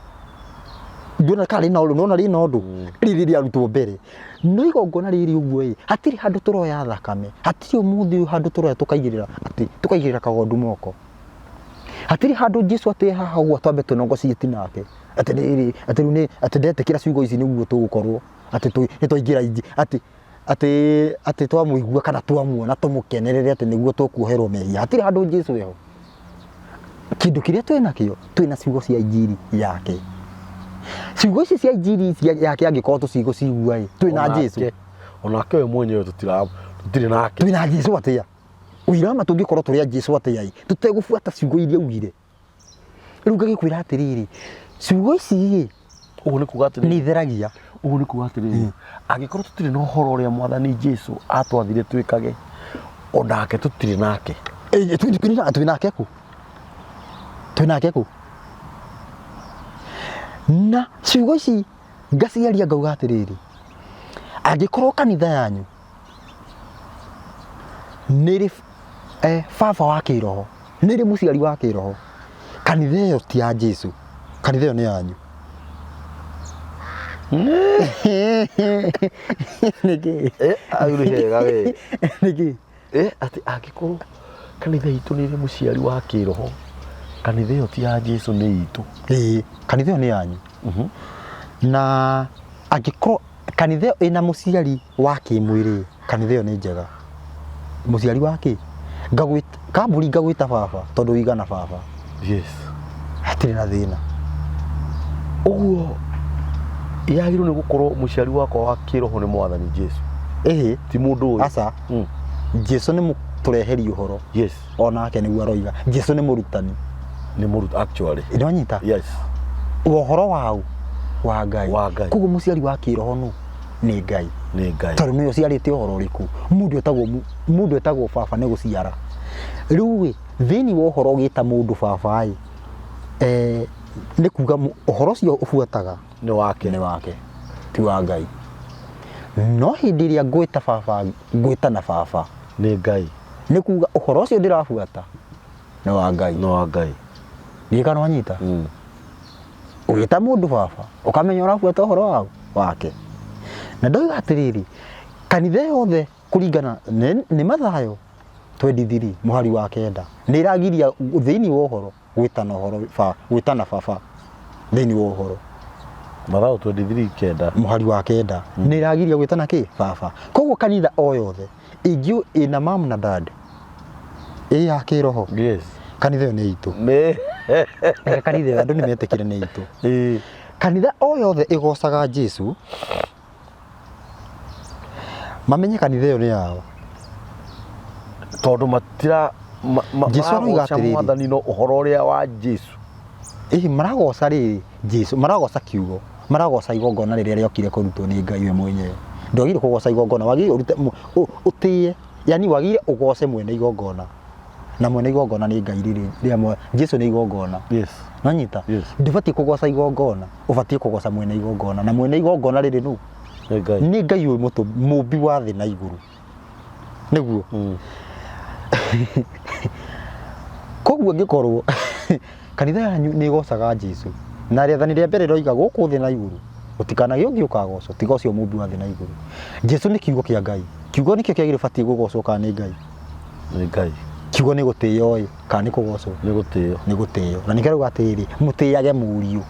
Ndũona kana rĩna ũndũ, nĩwona rĩna ũndũ? Rĩrĩ rĩarutwo mbere. No igongona rĩrĩ ũguo ĩ, hatirĩ handũ tũroya thakame, hatirĩ ũmũthĩ ũyũ handũ tũroya tũkaigĩrĩra atĩ tũkaigĩrĩra kagondu moko. Hatirĩ handũ Jesu atĩ haha ũguo twambe tũnogociĩti nake atĩ rĩrĩ, atĩ rĩu nĩ atĩ ndetĩkĩra ciugo ici nĩguo tũgũkorwo atĩ nĩ twaingĩra inji atĩ twamũigua kana twamuona tũmũkenerere atĩ nĩguo tũkuoherwo mehia. Hatirĩ handũ Jesu eho. Kĩndũ kĩrĩa twĩ nakĩo, twĩ na ciugo cia injiri yake. Ciugo ici cia injiri yake angĩkorwo tũcigũcigua ĩ, twĩ na Jesu. Onake we mwenyewe tũtirĩ nake. Twĩ na Jesu atĩa? Ũira ma tũngĩkorwo tũrĩ a Jesu atĩa ĩ, tũtegũbuata ciugo iria augire? Rĩu ngagĩkwĩra atĩrĩrĩ, ciugo ici ĩ, Ũguo nĩ kuga atĩrĩrĩ, nĩ itheragia. Ũguo nĩ kuga atĩrĩrĩ, angĩkorwo tũtirĩ na ũhoro ũrĩa Mwathani Jesu atwathire twĩkage, onake tũtirĩ nake. Ĩ, twĩ nake kũ? Twĩ nake kũ? Na ciugo ici ngaciaria ngauga atĩrĩrĩ, angĩkorwo kanitha yanyu nĩ ĩrĩ baba wa kĩroho, nĩ ĩrĩ mũciari wa kĩroho, kanitha ĩyo ti ya Jesu, kanitha ĩyo nĩ yanyu. Nĩkĩ? Hau nĩ hega we. Nĩkĩ? Atĩ angĩkorwo kanitha itũ nĩ ĩrĩ mũciari wa kĩroho, kanitha ĩyo ti ya Jesu, nĩ itũ. Ĩĩ, kanitha ĩyo nĩ yanyu. Na angĩkorwo kanitha ĩyo ĩna mũciari wa kĩmwĩrĩ, kanitha ĩyo nĩ njega. Mũciari wa kĩ? Ngagwĩta kamburi, ngagwĩta baba tondũ wĩigana baba. Hatirĩ na thĩna. Ũguo yagĩrĩirwo nĩ gũkorwo mũciari wakwa wa kĩroho nĩ Mwathani Jesu, Ĩhĩ. ti mũndũ ũyũ. Aca. Jesu nĩ mũtũreheri ũhoro. Onake nĩguo aroiga Jesu nĩ mũrutani. Nĩ mũruta actually. Nĩwanyita? Yes. Ũhoro wau wa Ngai. Wa Ngai. Koguo mũciari wa kĩroho nũ? Nĩ Ngai. Nĩ Ngai. Tondũ nĩwe ũciarĩte ũhoro ũrĩkũ? Mũndũ etagwo mũndũ etagwo baba nĩ gũciara. Rĩu ĩ, thĩinĩ wa ũhoro ũgĩta mũndũ baba ĩ, nĩ kuga ũhoro ũcio ũbuataga Nĩ wake. Nĩ wake, ti wa Ngai. No hĩndĩ ĩrĩa ngwĩta baba, ngwĩta na baba. Nĩ Ngai. Nĩ kuga ũhoro ũcio ndĩrabuata nĩ wa Ngai. Nĩ wa Ngai. Ndiũĩ kana wanyita. Ũgĩta mũndũ baba, ũkamenya ũrabuata ũhoro wake. Na ndoiga atĩrĩrĩ, kanitha yothe kũringana nĩ Mathayo 23 mũhari wa 9 nĩ ĩragiria thĩinĩ wa ũhoro gwĩtana ũhoro gwĩtana baba thĩinĩ wa ũhoro. Mathayo 23:9. Mũhari wa 9 nĩ ĩragiria gwĩtana kĩ? Baba. Koguo kanitha o yothe ingĩ ĩna mam na dad ĩ ya kĩroho, kanitha ĩyo nĩ itũ. Nĩ. Reke kanitha ĩyo andũ nĩ metĩkĩre nĩ itũ. Kanitha o yothe ĩgocaga Jesu, mamenye kanitha ĩyo nĩ yao. Tondũ matira Jesu aroiga maragoca atĩrĩrĩ. Mwathani no ũhoro ũrĩa wa Jesu. Ĩhĩ, maragoca rĩrĩ Jesu, maragoca kiugo, maragoca igongona rĩrĩa rĩokire kũrutwo nĩ Ngai we mwenyewe. Ndwagĩrĩire kũgoca igongona, wagĩrĩire ũrute ũtĩe, yani wagĩrĩire ũgoce mwene igongona, na mwene igongona nĩ Ngai rĩrĩ rĩa Jesu nĩ igongona. Nonyita? Ndũbatiĩ kũgoca igongona, ũbatiĩ kũgoca mwene igongona, na mwene igongona rĩrĩ nũ? Nĩ Ngai. Nĩ Ngai ũyũ mũmbi wa thĩ na igũrũ. Nĩguo. Koguo angĩkorwo kanitha yanyu nĩ ĩgocaga Jesu, na rĩathani rĩa mbere rĩroiga gũkũ thĩ na igũrũ gũtikanagĩe ũngĩ ũkagocwo tiga ũcio mũmbi wa thĩ na igũrũ. Jesu nĩ kiugo kĩa Ngai. Kiugo nĩkĩo kĩagĩrĩire ũbatiĩ kũgocwo kana nĩ Ngai? Nĩ Ngai. Kiugo nĩ gũtĩo ĩ kana nĩ kũgocwo? Nĩ gũtĩo. Nĩ gũtĩo. Na nĩkĩo arauga atĩrĩrĩ, mũtĩage mũriũ.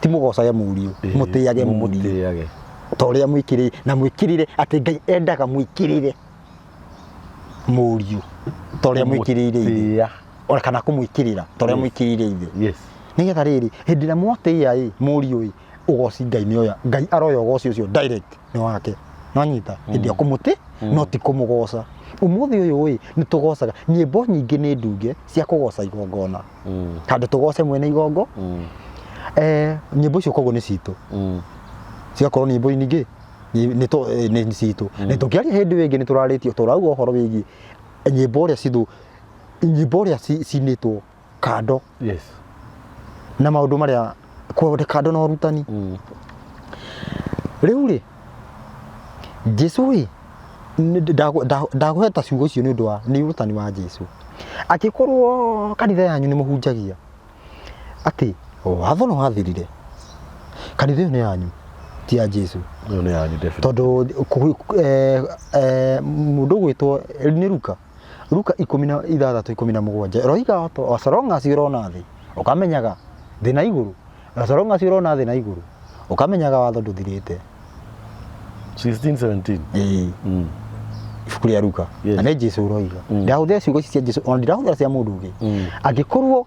Ti mũgocage mũriũ, mũtĩage mũriũ. Mũtĩage. Ta ũrĩa mwĩkĩrĩire, na mwĩkĩrĩre atĩ Ngai endaga mwĩkĩrĩre mũriũ ta ũrĩa mwĩkĩrĩire ithe. Kũmũtĩĩa. Ona kana kũmwĩkĩrĩra ta ũrĩa mwĩkĩrĩire ithe. Nĩgetha rĩrĩ, hĩndĩ ĩrĩa mwatĩĩa ĩ mũriũ ĩ, ũgoci Ngai nĩ oya, Ngai aroya ũgoci ũcio direct nĩ wake. Nĩwanyita? Hĩndĩ ĩyo kũmũtĩ. No ti kũmũgoca. Ũmũthĩ ũyũ ĩ, nĩ tũgocaga nyĩmbo nyingĩ nĩ ndunge cia kũgoca igongona, handũ tũgoce mwene igongo. Nyĩmbo icio koguo nĩ citũ, cigakorwo nyĩmbo nyingĩ nĩ citũ. Nĩ tũkĩaria hĩndĩ ĩyo ĩngĩ nĩ tũrarĩtie, tũrauga ũhoro wĩgiĩ nyĩmbo ũrĩa cithũ, nyĩmbo ũrĩa cinĩtwo kando na maũndũ marĩa kũndũ kando na ũrutani. Rĩu rĩ, Jesu rĩ, ndagũhe ta ciugo icio nĩ ũndũ wa nĩ ũrutani wa Jesu. Angĩkorwo kanitha yanyu nĩ mũhunjagia atĩ watho nĩ wathirire, kanitha ĩyo nĩ yanyu, ti ya Jesu. Ĩyo nĩ yanyu definitely. Tondũ mũndũ ũgwĩtwo nĩ Luka, Luka 16:17 ĩroiga as long as ũrona thĩ ũkamenyaga thĩ na igũrũ, as long as ũrona thĩ na igũrũ ũkamenyaga watho ndũthirĩte. 16 17. Ĩĩ. Ibuku rĩa Luka. Na nĩ Jesu ũroiga. Ndahũthĩra ciugo ici cia Jesu, ona ndirahũthĩra cia mũndũ ũngĩ. Angĩkorwo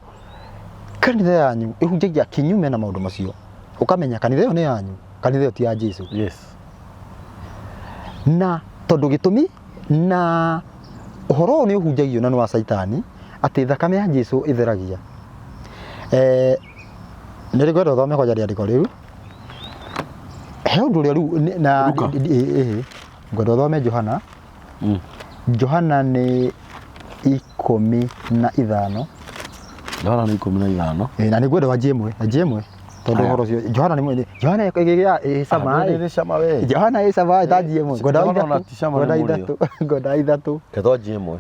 kanitha yanyu ĩhunjagia kinyume na maũndũ macio, ũkamenya kanitha ĩyo nĩ yanyu, kanitha ĩyo ti ya Jesu. Na tondũ gĩtũmi na ũhoro ũyũ nĩ ũhunjagio na nĩ wa Caitani atĩ thakame ya Jesu ĩtheragia. Nĩ ngwenda ũthome kwanja rĩandĩko rĩu. He ũndũ ũrĩa rĩu na Luka. Ngwenda ũthome Johana. Johana nĩ 15. Johana nĩ 15. Na nĩ ngwenda wanjie ĩmwe, anjie ĩmwe tondũ Aya. ũhoro ũcio Johana nĩ mwene Johana ĩ cama Ah, ĩ. nĩ cama we. Johana ĩ cama ĩ, tanjie ĩmwe. Ngwenda Johana ona ithatũ, ti cama nĩ ngwenda mũrĩo. ithatũ, ngwenda ithatũ. Reke twanjie ĩmwe.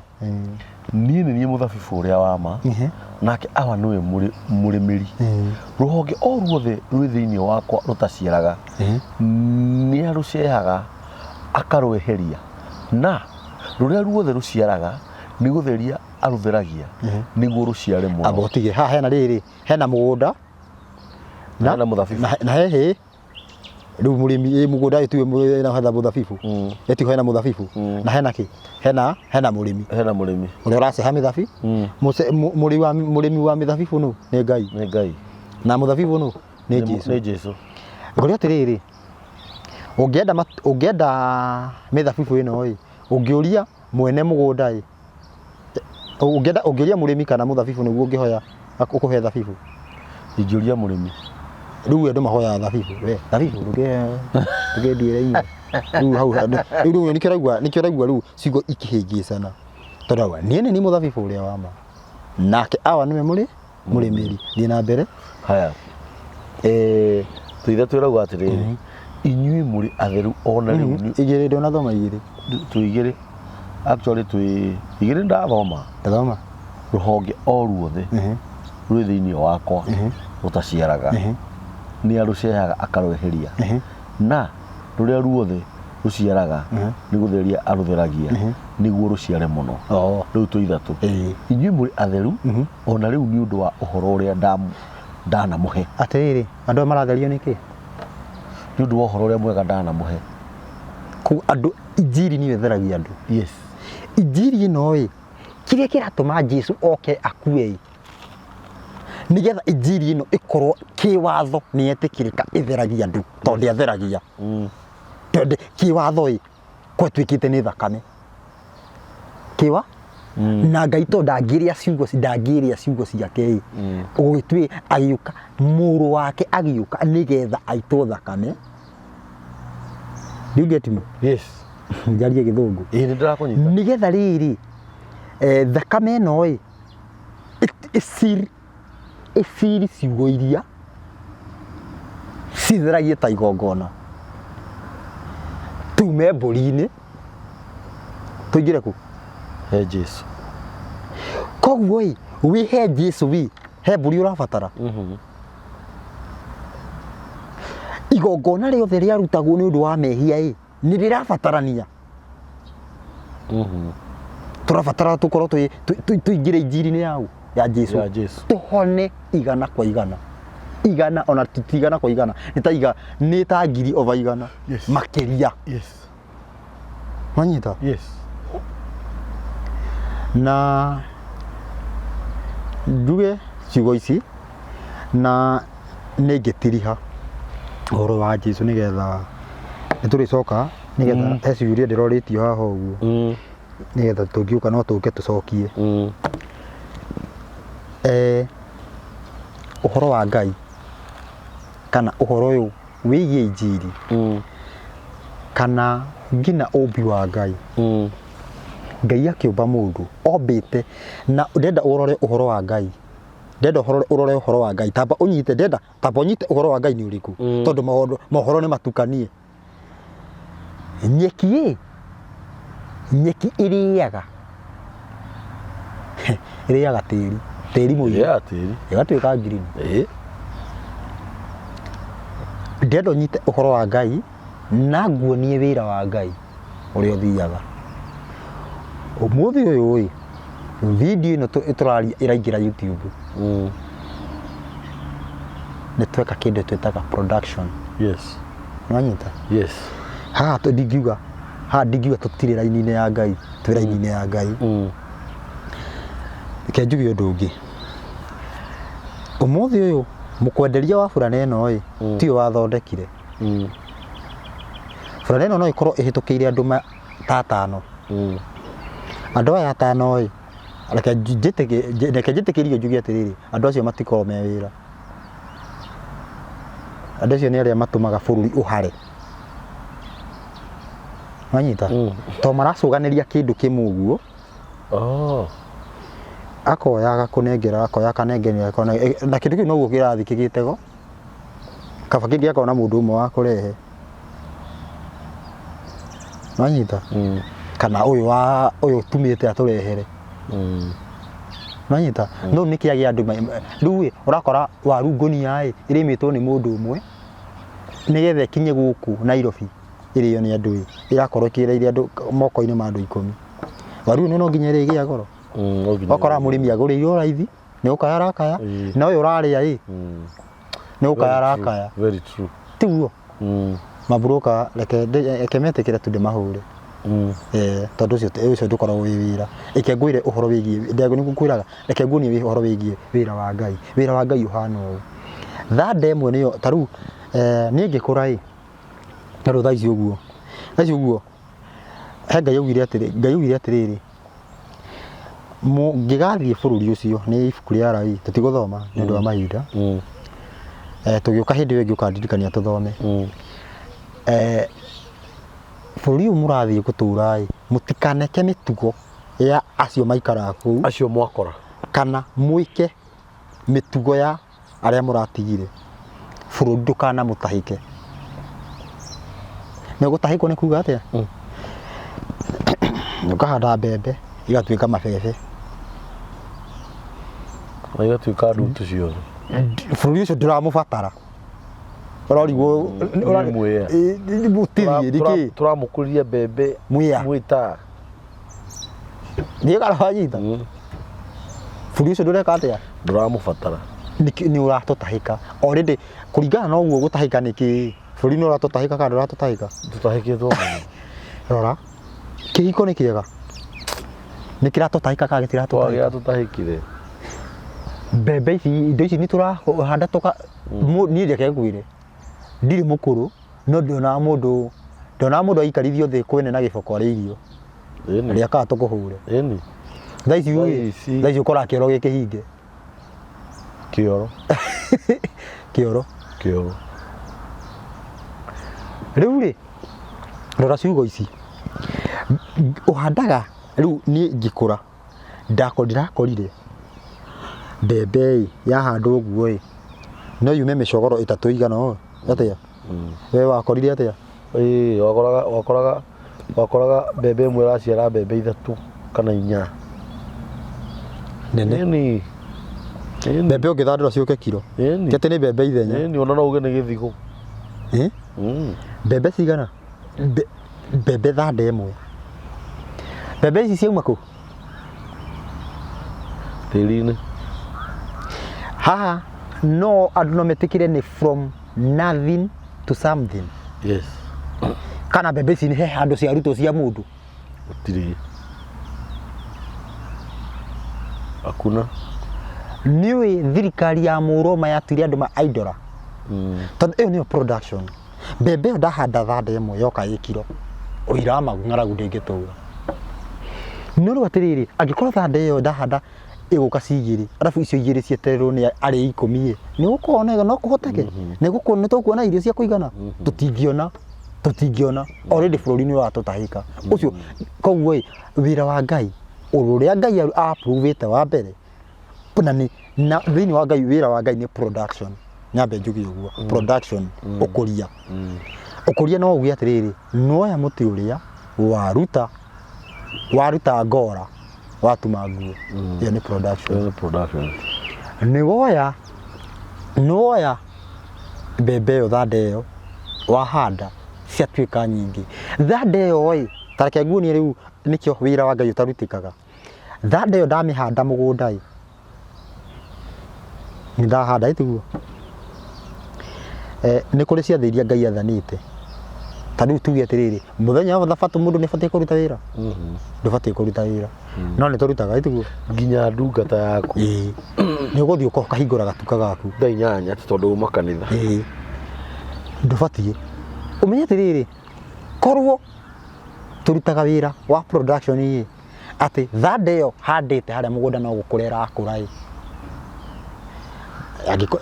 Niĩ nĩ niĩ mũthabibũ ũrĩa wa ma, nake Awa nĩwe mũrĩmĩri. Rũhonge o ruothe rwĩ thĩinĩ wakwa rũtaciaraga, nĩarũcehaga akarweheria, na rũrĩa ruothe rũciaraga nĩ gũtheria arũtheragia nĩguo rũciare mũno. Amba ũtige haha hena rĩrĩ, hena mũgũnda Na hena mũthabibũ. Na he hĩ rĩu mũrĩmi ĩ mũgũnda ĩ tuge na hena mũthabibũ, ĩ hena mũthabibũ na hena kĩ, hena mũrĩmi. Hena mũrĩmi. Ũrĩa ũraceha mĩthabi. Mũrĩmi wa mĩthabibũ nũ? Nĩ Ngai. Nĩ Ngai. Na mũthabibũ nũ? Nĩ Jesu. Nĩ Jesu. Ngũria atĩrĩrĩ, ũngĩenda mĩthabibũ ĩno ĩ, ũngĩũria mwene mũgũnda ĩ, ũngĩũria mũrĩmi kana mũthabibũ nĩguo ũngĩhoya ũkũhe thabibũ? Ingĩũria mũrĩmi. Rĩu andũ mahoyaga thabibũ, we thabibũ ndũkĩnduĩre inyuĩ. Rĩu hau rĩu nĩkĩo ũraigua rĩu ciugo ikĩhĩngĩcana. Tondũ auga niĩ nĩ niĩ mũthabibũ ũrĩa wa ma, nake Awa nĩwe mũrĩmĩri. Thiĩ na mbere. Haya. Twĩ ithatũ ĩrauga atĩrĩrĩ, inyuĩ mũrĩ atheru ona rĩu Igĩrĩ, ndũnathoma igĩrĩ. Twĩ igĩrĩ. Actually twĩ igĩrĩ ndathoma. Ndathoma. Rũhonge o ruothe rwĩ thĩinĩ wakwa rũtaciaraga, nĩ arũcehaga akarweheria, na rũrĩa ruothe rũciaraga nĩ gũtheria arũtheragia nĩguo rũciare mũno. Rĩu twĩ ithatũ. Inyuĩ mũrĩ atheru ona rĩu nĩ ũndũ wa ũhoro ũrĩa ndanamũhe. Atĩrĩrĩ, andũ aya maratherio nĩkĩ? Nĩ ũndũ wa ũhoro ũrĩa mwega ndanamũhe. Koguo andũ, injiri nĩyo ĩtheragia andũ. Yes. Injiri ĩno ĩ, kĩrĩa kĩratũma Jesu oke akue ĩ, nĩgetha injiri ĩno ĩkorwo kĩwatho nĩ yetĩkĩrĩka, ĩtheragia andũ, tondũ ndĩatheragia. Tondũ kĩwatho ĩ, kwatuĩkĩte nĩ thakame. Kĩwa? Na Ngai tondũ ndangĩrĩa ciugo, ndangĩrĩa ciugo ciake ĩ, ũgĩtuĩ agĩũka, mũrũ wake agĩũka nĩgetha aitwo thakame. Do you get me? Yes. Njarie gĩthũngũ. Ĩĩ, nĩ ndĩrakũnyita. Nĩgetha rĩrĩ, thakame ĩno ĩ, ĩciri ciugo iria citheragie ta igongona. Tume mbũri-inĩ tũingĩre kũ? He Jesu. Koguo ĩ, wĩ he Jesu ĩ, he mbũri ũrabatara. Igongona rĩothe rĩarutagwo nĩ ũndũ wa mehia ĩ, nĩ rĩrabatarania. Tũrabatara tũkorwo tũingĩre injiri-inĩ yau ya Jesu. Ya Jesu. Tũhone igana kwa igana. Igana ona ti igana kwa igana, nĩ ta iga, nĩ ta ngiri over igana. Yes. Makĩria. Yes. Wanyita? Yes. Na njuge ciugo ici na nĩ ngĩtiriha ũhoro wa Jesu nĩgetha nĩ tũrĩcoka Nĩgetha he ciũria ndĩrorĩtio haha ũguo. Nĩgetha tũngĩũka no tũke tũcokie. Ũhoro wa Ngai kana ũhoro ũyũ wĩgiĩ injiri kana nginya ũmbi wa Ngai. Ngai akĩũmba mũndũ ombĩte na ndenda ũrore ũhoro wa Ngai. Ndenda ũrore ũhoro wa Ngai. Tamba ũnyite ndenda tamba ũnyite ũhoro wa Ngai nĩ ũrĩkũ. Tondũ mohoro nĩ matukanie. Nyeki ĩ, nyeki ĩrĩaga ĩrĩaga tĩri, tĩri mũirũ. Ĩrĩaga tĩri. Ĩgatuĩka green. Ndĩrenda ũnyite ũhoro wa Ngai na nguonie wĩra wa Ngai ũrĩa ũthiaga. Ũmũthĩ ũyũ ĩ, video ĩno tũraria ĩraingĩra YouTube. Nĩ tweka kĩndũ twĩtaga production. Yes. Nĩwanyita? Yes. Haha ndingiuga, haha ndingiuga tũtirĩ raini-inĩ ya Ngai, twĩ raini-inĩ ya Ngai. Reke njuge ũndũ ũngĩ. Ũmũthĩ ũyũ mũkwenderia wa burana ĩno ĩ, tiwe wathondekire. Burana ĩno no ĩkorwo ĩhĩtũkĩire andũ ta atano. Andũ aya atano ĩ, reke njĩtĩkĩrio njuge atĩrĩrĩ, andũ acio matikoragwo me wĩra. Andũ acio nĩ arĩa matũmaga bũrũri ũhare. Wanyita? To maracũganĩria kĩndũ kĩmwe ũguo. Oh. Akoya agakũnengera, akoya akanengera, akoya, na kĩndũ kĩu noguo kĩrathiĩ kĩgĩte go. Kaba kĩngĩ akona mũndũ ũmwe wa kũrehe. Wanyita? Kana ũyũ wa ũyũ tumĩte atũrehere. Wanyita? No nĩ kĩagĩa andũ rĩu ĩ, ũrakora waru ngũnia ĩ, ĩrĩmĩtwo nĩ mũndũ ũmwe nĩgetha ĩkinye gũkũ Nairobi ĩrĩo nĩ andũ ĩ, ĩrakorwo ĩkĩgereire andũ moko-inĩ ma andũ 10. Waru ĩno no nginya ĩrĩgĩa goro. No nginya. Ũgakora mũrĩmi agũrĩirwo raithi, nĩ gũkaya arakaya, na ũyũ ũrarĩa ĩ, nĩ gũkaya arakaya. Very true. Tiguo? Maburoka reke reke metĩkĩre tu ndĩmahũre. Tondũ ũcio ũcio ndũkoragwo wĩ wĩra. Reke ngwĩre ũhoro wĩgiĩ ndego nĩguo ngwĩraga reke nguonie ũhoro wĩgiĩ wĩra wa Ngai. Wĩra wa Ngai ũhana ũũ. Thanda ĩmwe nĩyo ta rĩu niĩ ngĩkũra ĩ, ta rĩu thaa ici ũguo, thaa ici ũguo he Ngai augire atĩrĩ, Ngai augire atĩrĩrĩ, mũngĩgathiĩ bũrũri ũcio, nĩ ibuku rĩa Alawii, tũtigũthoma nĩ ũndũ wa mahinda. Tũgĩũka hĩndĩ ĩyo ĩngĩ ũkandirikania tũthome. Bũrũri ũyũ mũrathiĩ gũtũra ĩ, mũtikaneke mĩtugo ya acio maikaraga kũu. Acio mwakora. Kana mwĩke mĩtugo ya arĩa mũratigire. Bũrũri ndũkanamũtahĩke. Nĩ gũtahĩkwo nĩ kuga atĩa? Ũkahanda mbembe igatuĩka mabebe. Na igatuĩka ndutu ciothe. Bũrũri ũcio ndũramũbatara. Ũrorigwo Nĩ mwĩya. Mũtithiĩ nĩkĩ? Tũramũkũria mbembe Mwĩya. Mwĩta. Ndiĩ kana wanyita. Bũrũri ũcio ndũreka atĩa? Ndũramũbatara. Nĩ ũratũtahĩka. Already kũringana na ũguo gũtahĩka nĩ kĩĩ? Bũrũri nĩ ũratũtahĩka kana ndũratũtahĩka? Tũtahĩkĩtwo mũno. Rora. Kĩhiko nĩ kĩega. Nĩ kĩratũtahĩka kana gĩtiratũtahĩka? Twagĩratũtahĩkire. Mbembe ici, indo ici nĩ tũrahanda tũka niĩ reke ngwĩre. Ndirĩ mũkũrũ no ndionaga mũndũ ndionaga mũndũ aikarithio thĩ kwene na gĩboko arĩa irio. Rĩa kana tũkũhũre. Thaa ici Thaa ĩ, ici. thaa ici ũkoraga kĩoro gĩ kĩhinge. Kĩoro. Kĩoro. Kĩoro. Rĩu rĩ, rora ciugo ici. Ũhandaga rĩu niĩ ngĩkũra ndĩrakorire mbembe ĩ yahandwo ũguo ĩ no yume mĩcogoro ĩtatũ igana ũũ atĩa? We wakorire atĩa? Ĩĩ wakoraga mbembe ĩmwe ĩraciara mbembe ithatũ kana inya. Nene. Ĩni. Ĩni. Mbembe ũngĩthandũra ciũke kiro. Ĩni. Ti atĩ nĩ mbembe ithenya. Ĩni ona no uge nĩ gĩthigũ. Ĩ? Mbembe cigana? Mbembe thanda ĩmwe. Mbembe ici ciauma kũ? Tĩri-inĩ. Haha no andũ no metĩkĩre nĩ from nothing to something. Yes. Kana mbembe ici he handũ ciarutwo cia mũndũ. Gũtirĩ. Hakuna. Nĩũĩ thirikari ya Mũroma yatuire andũ ma idora. Tondũ ĩyo nĩyo production. Mbembe ĩyo ndahanda thanda ĩmwe yoka ĩ kiro. Ũira ma ng'aragu ndĩngĩtũra. No rĩu atĩrĩrĩ, angĩkorwo thanda ĩyo ndahanda ĩgũka ci igĩrĩ, arabu icio igĩrĩ cietererwo nĩ arĩa ikũmi ĩ, nĩ gũkorwo no kũhoteke? Nĩ gũkorwo nĩ tũkuona irio cia kũigana? Tũtingĩona, tũtingĩona. Already bũrũri nĩ ũratũtahĩka. Ũcio, koguo ĩ, wĩra wa Ngai, ũrĩa Ngai a approve ĩte wa mbere, na nĩ na thĩinĩ wa Ngai, wĩra wa Ngai nĩ production. Nyambe njuge ũguo, production, ũkũria. Ũkũria no uge atĩrĩrĩ, nĩwoya mũtĩ ũrĩa waruta, waruta ngora, watuma nguo. Ĩyo nĩ production. Ĩyo nĩ production. Nĩwoya, nĩwoya mbembe ĩyo thanda ĩyo wahanda ciatuĩka nyingĩ. Thanda ĩyo ĩ, ta reke nguonie rĩu nĩkĩo wĩra wa Ngai ũtarutĩkaga. Thanda ĩyo ndamĩhanda mũgũnda ĩ, nĩ ndahanda ĩ tiguo? Eh, nĩ kũrĩ ciathĩ iria Ngai athanĩte. Ta rĩu tuge atĩrĩrĩ, mũthenya wa thabatũ mũndũ nĩ abatiĩ kũruta wĩra? Ndũbatiĩ kũruta wĩra. No nĩ tũrutaga ĩ tiguo? Nginya ndungata yaku. Ĩĩ. Nĩ ũgũthiĩ ũkahingũra gatuka gaku. Thaa inyanya atĩ tondũ uma kanitha. Ĩĩ. Ndũbatiĩ. Ũmenye atĩrĩrĩ, korwo tũrutaga wĩra wa production ĩ, atĩ thanda ĩyo handĩte harĩa mũgũnda no gũkũra ĩrakũra ĩ,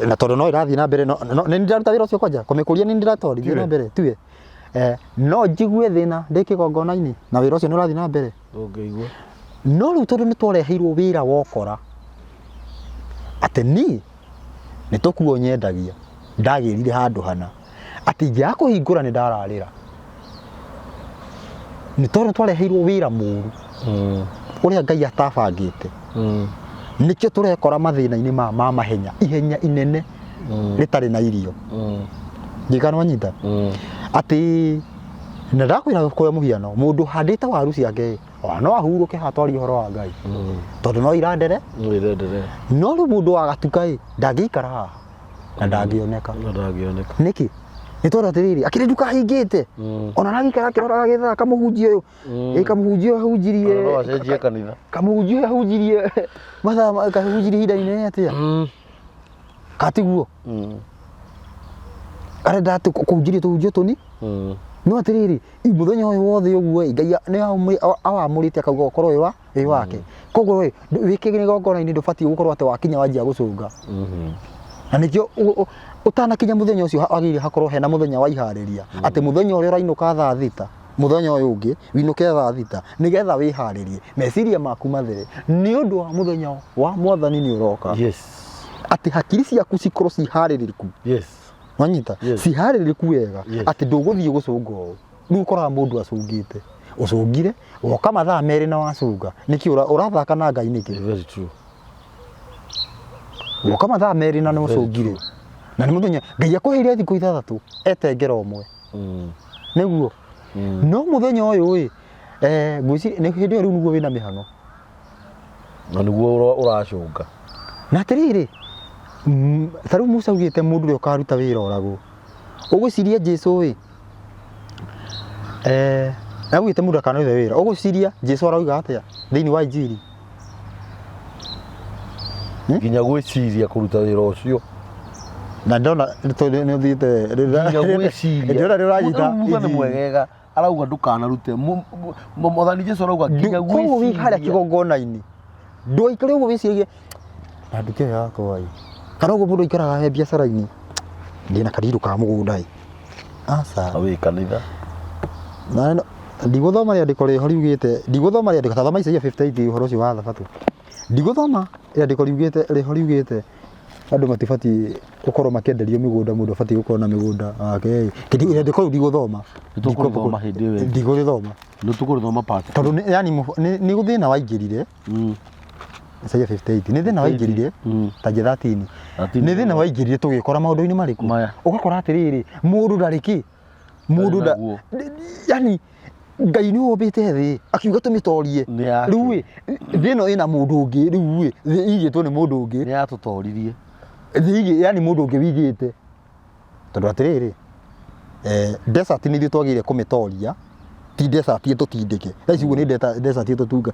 na tondũ no ĩrathiĩ na mbere, nĩ ndĩraruta wĩra ũcio kwanja, kũmĩkũria nĩ ndĩratwarithia na mbere, tiwe? No njigue thĩna ndĩ kĩgongona-inĩ na wĩra ũcio nĩ ũrathiĩ na mbere? Ndũngĩigua. No rĩu tondũ nĩ twareheirwo wĩra wa ũkora, atĩ niĩ nĩ tũkuo nyendagia, ndagĩrire handũ hana, atĩ ingĩaga kũhingũra nĩ ndararĩra. Nĩ tondũ twareheirwo wĩra mũru ũrĩa Ngai atabangĩte. Nĩkĩo tũrekora mathĩna-inĩ ma ma mahenya, ihenya inene rĩtarĩ na irio. Ndiũĩ kana nĩwanyita? Atĩ na ndakwĩra kwa mũhiano, mũndũ ũhandĩte waru ciake ĩ, ona no ahurũke haha twarie ũhoro wa Ngai tondũ no irandere. No irendere. No rĩu mũndũ wa gatuka ĩ, ndangĩikara haha na ndangĩoneka. Na ndangĩoneka. Nĩkĩ? Nĩ tondũ atĩrĩrĩ, akĩrĩ nduka hingĩte, ona aragĩikara akĩroraga gĩthaa kamũhunjia ũyũ, ĩ kamũhunjia ũyũ ahunjirie. Ona no acenjie kanitha. Kamũhunjia ũyũ ahunjirie mathaa, kahunjirie ihinda inene atĩa, katiguo arenda atĩ kũhunjĩria tũhunjio tũni. No atĩrĩrĩ, mũthenya ũyũ wothe ũguo ĩ, Ngai nĩ awamũrĩte akauga ũkorwo wĩ wa wĩ wake. Koguo ĩ, wĩ kĩgongona-inĩ ndũbatiĩ gũkorwo atĩ wakinya wanjia gũcũnga. Na nĩkĩo ũtanakinya mũthenya ũcio wagĩrĩire hakorwo hena mũthenya wa iharĩria, atĩ mũthenya ũrĩa ũrainũka thaa thita, mũthenya ũyũ ũngĩ winũke thaa thita, nĩgetha wĩharĩrie meciria maku mathere nĩ ũndũ wa mũthenya wa mwathani nĩ ũroka. Atĩ hakiri ciaku cikorwo ciharĩrĩku. Wanyita? Yes. Ciharĩrĩku wega. Yes. Atĩ ndũgũthiĩ gũcũnga ũũ. Rĩu ũkoraga mũndũ acũngĩte. Ũcũngire, woka mathaa merĩ na wacũnga. Nĩkĩ ũrathaka na Ngai nĩkĩ? Very true. Woka mathaa merĩ na nĩ ũcũngire. Na nĩ mũthenya Ngai akũheire thikũ ithathatũ etengera ũmwe. Nĩguo. No mũthenya ũyũ ĩ, ngwĩciria nĩ hĩndĩ ĩyo rĩu nĩguo wĩna mĩhang'o. Na nĩguo ũracũnga. Na atĩrĩrĩ, ta rĩu Musa augĩte mũndũ ũrĩa ũkaruta wĩra oragwo. Ũgwĩciria Jesu ĩ, augĩte mũndũ ndakanarute wĩra. Ũgwĩciria Jesu arauga atĩa thĩinĩ wa Injiri? Nginya gwĩciria kũruta wĩra ũcio. Na ndona tondũ nĩ ũthiĩte, Nginya gwĩciria. ndĩrona nĩ ũranyita Rĩu Musa nĩ Injiri. mwegega arauga ndũkanarute. Mwathani Jesu arauga nginya Koguo wĩ harĩa gwĩciria. kĩgongona-inĩ ndũikare ũguo wĩcirie na nduka ĩyo yakwa ĩ, kana ũguo mũndũ aikaraga he biacara-inĩ, ndĩna karirũ ka mũgũnda ĩ, aca. Na wĩ kanitha. Na ndigũthoma rĩandĩko rĩho riugĩte, ndigũthoma rĩandĩko, ta thoma Isaia 58 ũhoro ũcio wa thabatũ. Ndigũthoma rĩandĩko riugĩte, rĩho riugĩte andũ matibatiĩ gũkorwo makĩenderio mĩgũnda, mũndũ abatiĩ gũkorwo na mĩgũnda wake ĩ. Rĩandĩko rĩu ndigũthoma. Nĩtũkũrĩthoma hĩndĩ ĩyo ĩngĩ. Ndigũrĩthoma. Nĩtũkũrĩthoma pastor. Tondũ nĩ, yani nĩ thĩna waingĩrire. Isaia 58 nĩ thĩna waingĩrire, ta nje 13. 13. Nĩ thĩna waingĩrire tũgĩkora maũndũ-inĩ marĩkũ? Maya. Ũgakora atĩrĩrĩ, mũndũ ndarĩ kĩ? Mũndũ nda, Naguo. yani Ngai nĩ wombĩte thĩ akiuga tũmĩtorie. Nĩ yake. Rĩu ĩ, thĩ ĩno ĩna mũndũ ũngĩ, rĩu ĩ, thĩ ĩigĩtwo nĩ mũndũ ũngĩ. Nĩ yatũtoririe. Thĩ ĩigĩ, yani mũndũ ũngĩ wĩigĩte. Tondũ atĩrĩrĩ, desert nĩ ithuĩ twagĩrĩire kũmĩtoria. Ti desert ĩtũtindĩke. Thaa ici ũguo nĩ desert ĩtũtunga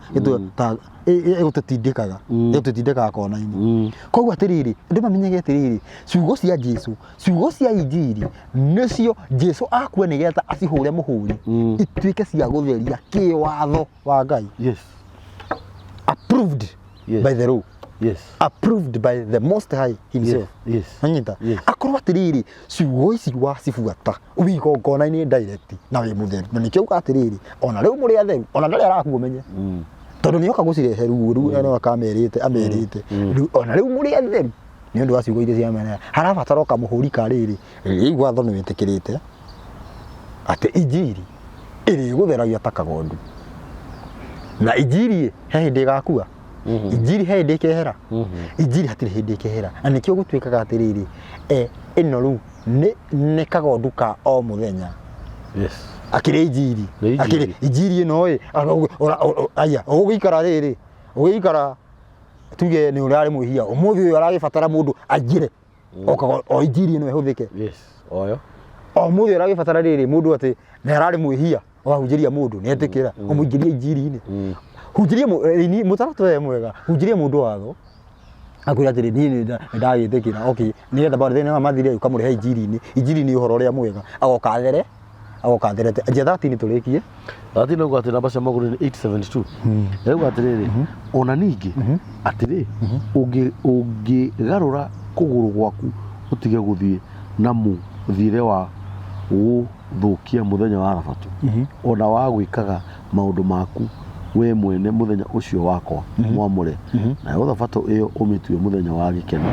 ĩgũtũtindĩkaga ĩgũtũtindĩkaga kona-inĩ. Koguo atĩrĩrĩ, andũ mamenyage atĩrĩrĩ, ciugo cia Jesu, ciugo cia injiri nĩcio Jesu akue nĩgetha acihũre mũhũri ituĩke cia gũtheria kĩwatho wa Ngai. Approved by the law. Approved by the Most High himself. Anyita? Akorwo atĩrĩrĩ, ciugo ici wacibuata wĩ igongona-inĩ direct na wĩ mũtheru, na nĩkĩo uga atĩrĩrĩ, ona rĩu mũrĩ atheru, ona ndarĩ araku ũmenye, tondũ nĩoka gũcirehe ruo rĩu no akamerĩte amerĩte rĩu ona rĩu mũrĩ atheru nĩ ũndũ wa ciugo iria ciamena. Harabatara o kamũhũri ka rĩrĩ, rĩu watho nĩ wĩtĩkĩrĩte atĩ injiri ĩrĩgũtheragia ta kagondu, na injiri he hĩndĩ ĩgakua, injiri he hĩndĩ ĩkehera, injiri hatirĩ hĩndĩ ĩkehera. Na nĩkĩo gũtuĩkaga atĩrĩrĩ, ĩno rĩu nĩ kagondu ka o mũthenya. Akĩrĩ injiri. Nĩ injiri. Akĩrĩ injiri ĩno ĩ, aya ũgũgĩikara rĩrĩ, ũgĩikara tuge nĩ ũrarĩ mwĩhia, ũmũthĩ ũyũ aragĩbatara mũndũ aingĩre o injiri ĩno ĩhũthĩke. Oyo. O mũthĩ ũragĩbatara rĩrĩ mũndũ atĩ nĩ ararĩ mwĩhia, wahunjĩria mũndũ nĩ etĩkĩra, ũmũingĩrie injiri-inĩ. Hunjĩria mũtaratara ũyũ mwega, hunjĩria mũndũ watho akwĩra atĩrĩ, niĩ nĩ ndagĩtĩkĩra, okay, nĩgetha bado thĩna wa mathire ũkamũrehe injiri-inĩ. Injiri nĩ ũhoro ũrĩa mwega, agoka athere, agoka atherete. Njia 13 tũrĩkie. 13 auga atĩ namba cia magũrũ nĩ 872. Rauga atĩrĩrĩ, ona ningĩ atĩrĩ, ũngĩgarũra kũgũrũ gwaku ũtige gũthiĩ na mũthiĩre wa gũthũkia mũthenya wa Thabatũ, ona wa gwĩkaga maũndũ maku we mwene mũthenya ũcio wakwa mwamũre, nayo Thabatũ ĩyo ũmĩtue mũthenya wa gĩkeno,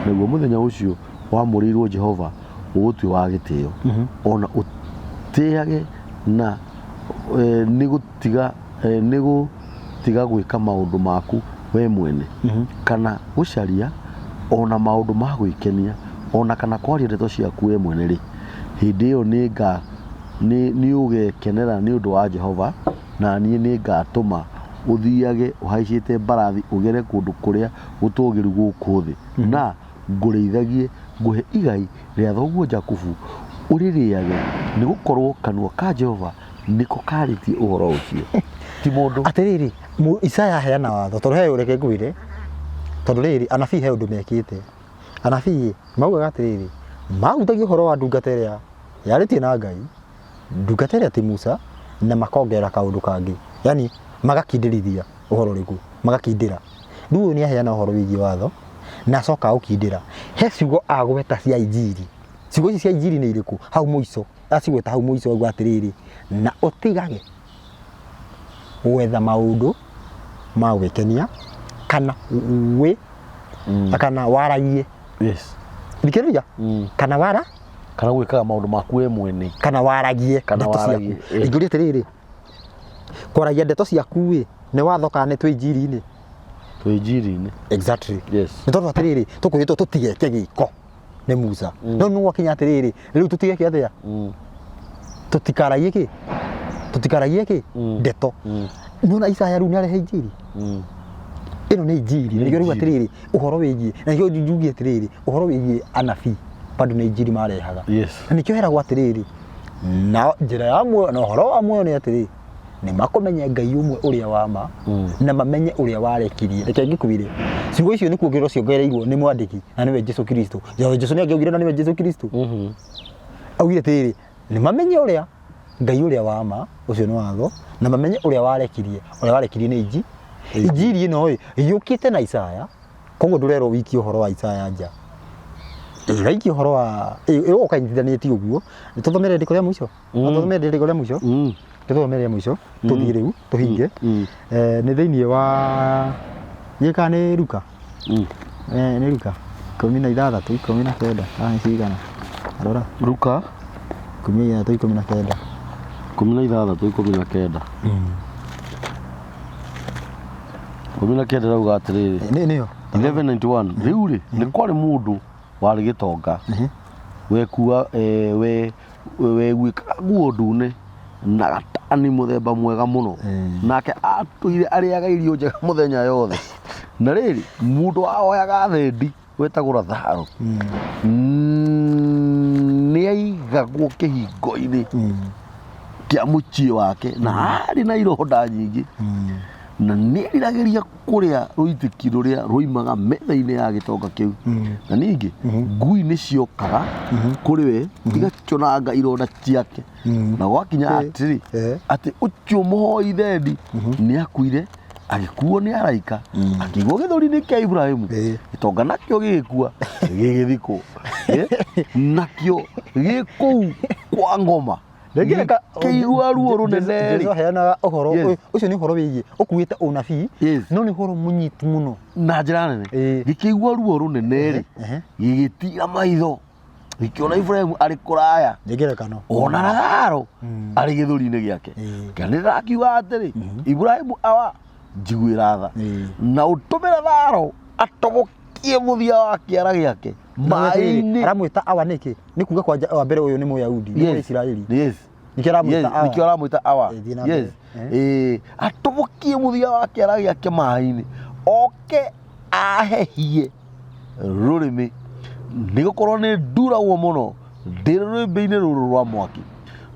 naguo mũthenya ũcio wamũrĩirwo Jehova ũũtue wa gĩtĩo, ona ũtĩage na nĩ gũtiga gwĩka maũndũ maku we mwene, kana gũcaria ona maũndũ ma gwĩkenia, ona kana kwaria ndeto ciaku we mwene rĩ, hĩndĩ ĩyo nĩũgekenera nĩ ũndũ wa Jehova, na niĩ nĩngatũma ũthiage ũhaicĩte mbarathi ũgere kũndũ kũrĩa gũtũũgĩru gũkũ thĩ, na ngũrĩithagie ngũhe igai rĩa thoguo Jakubu ũrĩrĩage, nĩ gũkorwo kanua ka Jehova nĩko karĩtie ũhoro ũcio, ti mũndũ. Atĩrĩrĩ, Isaya aheana watho, tondũ he reke ngwĩre, tondũ rĩrĩ anabii he ũndũ mekĩte. Anabii maugaga atĩrĩrĩ, mahutagia ũhoro wa ndungata ĩrĩa yarĩtie na Ngai, ndungata ĩrĩa ti Musa, na makongerera kaũndũ kangĩ, yani magakindĩrithia ũhoro ũrĩkũ, magakindĩra. Rĩu ũyũ nĩ aheana ũhoro wĩgiĩ watho na acoka aũkindĩra. He ciugo agweta cia injiri. Ciugo ici cia injiri nĩ irĩkũ? Hau mũico acigweta hau mũico auga atĩrĩrĩ, na ũtigage gwetha maũndũ ma gwĩkenia kana wĩ kana waragie. Thikĩrĩria. Kana wara Kana gwĩkaga maũndũ maku we mwene, kana waragie Kana ndeto ciaku. waragie, Ingĩũria atĩrĩrĩ, kwaragia ndeto ciaku ĩ nĩ watho kana nĩ twĩ injiri-inĩ? Twĩ injiri-inĩ. Exactly. Nĩ tondũ atĩrĩrĩ, tũkwĩrĩtwo tũtigeke gĩko nĩ Musa, no nĩ gwakinya atĩrĩrĩ, rĩu tũtigeke atĩa? Tũtikaragie kĩ? Tũtikaragie kĩ? Ndeto. Nĩwona Isaya rĩu nĩ arehe injiri. Ĩno nĩ injiri. Na nĩkĩo rĩu atĩrĩrĩ, ũhoro wĩgiĩ, na nĩkĩo njugie atĩrĩrĩ, ũhoro wĩgiĩ anabii bado nĩ injiri marehaga. Na nĩkĩo heragwo atĩrĩrĩ, na njĩra ya muoyo na ũhoro wa muoyo nĩ atĩrĩ, nĩ makũmenye Ngai ũmwe ũrĩa wa ma, na mamenye ũrĩa warekirie. Reke ngĩkwĩre, ciugo icio nĩ kuongererwo ciongereirwo nĩ mwandĩki, na nĩwe Jesu Kristo. Jesu nĩ angĩaugire na nĩwe Jesu Kristo. Augire atĩrĩrĩ, nĩ mamenye ũrĩa Ngai ũrĩa wa ma, ũcio nĩ watho, na mamenye ũrĩa warekirie. Ũrĩa warekirie nĩ inji. Injiri ĩno ĩ, yũkĩte na Isaya, koguo ndũrerwo wikie ũhoro wa Isaya nja. Ĩraikia ũhoro wa, ĩgũka ĩnyitithanĩtie ũguo. Tũthomere rĩandĩko rĩa mũico. Tũthomere rĩandĩko rĩa mũico. Tũthomere rĩa mũico, tũthiĩ rĩu, tũhinge. Nĩ thĩinĩ wa, gĩka nĩ Luka? Nĩ Luka 16, 19, kana nĩ cigana? Rora. Luka 16, 19. 16 19. 19 rauga atĩrĩrĩ, Nĩ nĩyo. 1191 rĩu rĩ, nĩ kwarĩ mũndũ warĩ gĩtonga wekua weguĩkaga nguo ndune na gatani mũthemba mwega mũno, nake atũire arĩaga irio njega mũthenya yothe. Na rĩrĩ, mũndũ wahoyaga thendi wetagwo Lazaro nĩaigagwo kĩhingo-inĩ. Kĩa mũciĩ wake na arĩ na ironda nyingĩ na nĩeriragĩria kũrĩa rũitĩki rũrĩa rwoimaga metha-inĩ ya gĩtonga kĩu. Na ningĩ ngui nĩciokaga kũrĩ we igacũnanga ironda ciake. Na gwakinya atĩrĩ, atĩ ũcio mũhoi thendi nĩakuire, agĩkuo nĩ araika, akĩigwo gĩthũri-inĩ kĩa Iburahĩmu. Gĩtonga nakĩo gĩgĩkua, gĩgĩthikwo. Nakĩo gĩ kũu kwa ngoma Gĩkĩigua ruo rũnene rĩ. Jesu aheanaga ũhoro Yes. ũcio nĩ ũhoro wĩgiĩ ũkuĩte ũnabii Yes. no nĩ ũhoro mũnyitu mũno. Na njĩra nene. Gĩkĩigua ruo rũnene rĩ, gĩgĩtira maitho, gĩkĩona Iburahĩmu arĩ kũraya, Nĩ ngerekano. Ona Lazaro arĩ gĩthũri-inĩ gĩake. Kĩanĩrĩra akiuga atĩrĩ, Iburahĩmu awa, njiguĩra tha, na ũtũme Lazaro atobokie mũthia wa kĩara gĩake maĩ-inĩ. Aramwĩta awa nĩkĩ? Nĩ kuga kwanja wa mbere ũyũ nĩ Mũyahudi, nĩ Mũisiraeli. Nĩkĩo aramwĩta awa. Nĩkĩo aramwĩta awa. Thiĩ na mbere. Atobokie mũthia wa kĩara gĩake maĩ-inĩ, oke ahehie rũrĩmĩ, nĩ gũkorwo nĩ nduragwo mũno ndĩ rũrĩmbĩ-inĩ rũrũ rwa mwaki.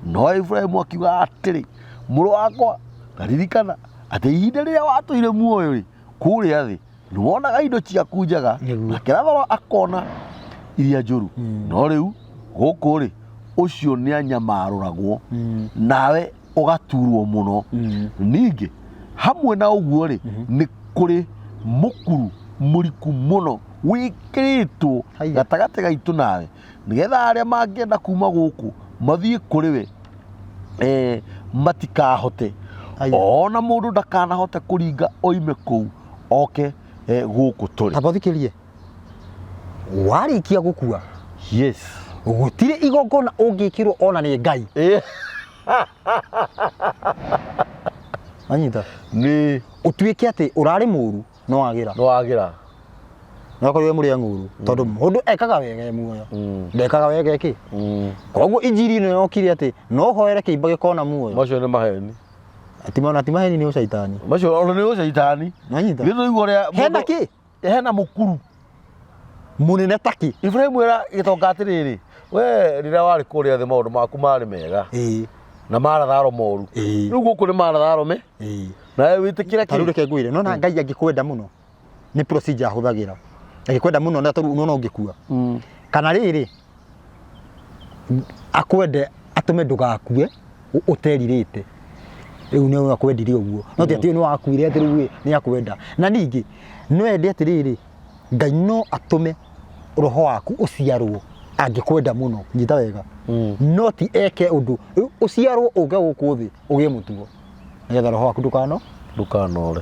No Iburahĩmu akiuga atĩrĩ, mũrũ wakwa, ta ririkana atĩ ihinda rĩrĩa watũire muoyo-rĩ, kũrĩa thĩ nĩ wonaga indo ciaku njega, nake Lazaro akona iria njũru. No rĩu gũkũ rĩ, ũcio nĩ anyamarũragwo, nawe ũgaturwo mũno. Ningĩ hamwe na ũguo rĩ, nĩ kũrĩ mũkuru mũriku mũno wĩkĩrĩtwo gatagatĩ gaitũ nawe, nĩgetha arĩa mangĩenda kuma gũkũ mathiĩ kũrĩ we matikahote. Ona mũndũ ndakanahote kũringa oime kũu oke gũkũ tũrĩ. Tamba ũthikĩrĩrie, warĩkia gũkua, gũtirĩ igongona ũngĩkĩrwo ona nĩ Ngai. Wanyita? Nĩ ũtuĩke atĩ ũrarĩ mũru no wagĩra. No wagĩra. No akorwo wĩ mũrĩa ng'ũru, tondũ mũndũ ekaga wega e muoyo, ndekaga wega ĩkĩ. Koguo injiri ĩno yokire atĩ no hoere kĩimba gĩkona muoyo. Macio nĩ maheni. Ati ti maheni, nĩ ũcaitani. Macio ona nĩ ũcaitani. Wanyita? Githĩ ũigua ũrĩa Hena kĩ Hena mũkuru mũnene takĩ. Iburahĩmu era gĩtonga atĩrĩrĩ, we rĩrĩa warĩ kũrĩa thĩ maũndũ maku marĩ mega na maratharo moru. Rĩu gũkũ nĩ maratharo me nawe wĩtĩkĩre Ta rĩu kĩ? Reke ngwĩre, nona Ngai angĩkwenda mũno nĩ procedure ahũthagĩra. Angĩkwenda mũno na tarĩu nona ũngĩkua, kana rĩrĩ akwende atũme ndũgakue ũterirĩte, rĩu nĩ akwendire ũguo, no ti atĩ nĩ wakuire atĩ rĩu nĩ akwenda. Na ningĩ no ende atĩrĩrĩ, Ngai no atũme roho waku ũciarwo angĩkwenda mũno, nyita wega, no ti eke ũndũ. Rĩu ũciarwo ũke gũkũ thĩ ũgĩe mũtugo nĩgetha roho waku ndũkano Ndũkanore.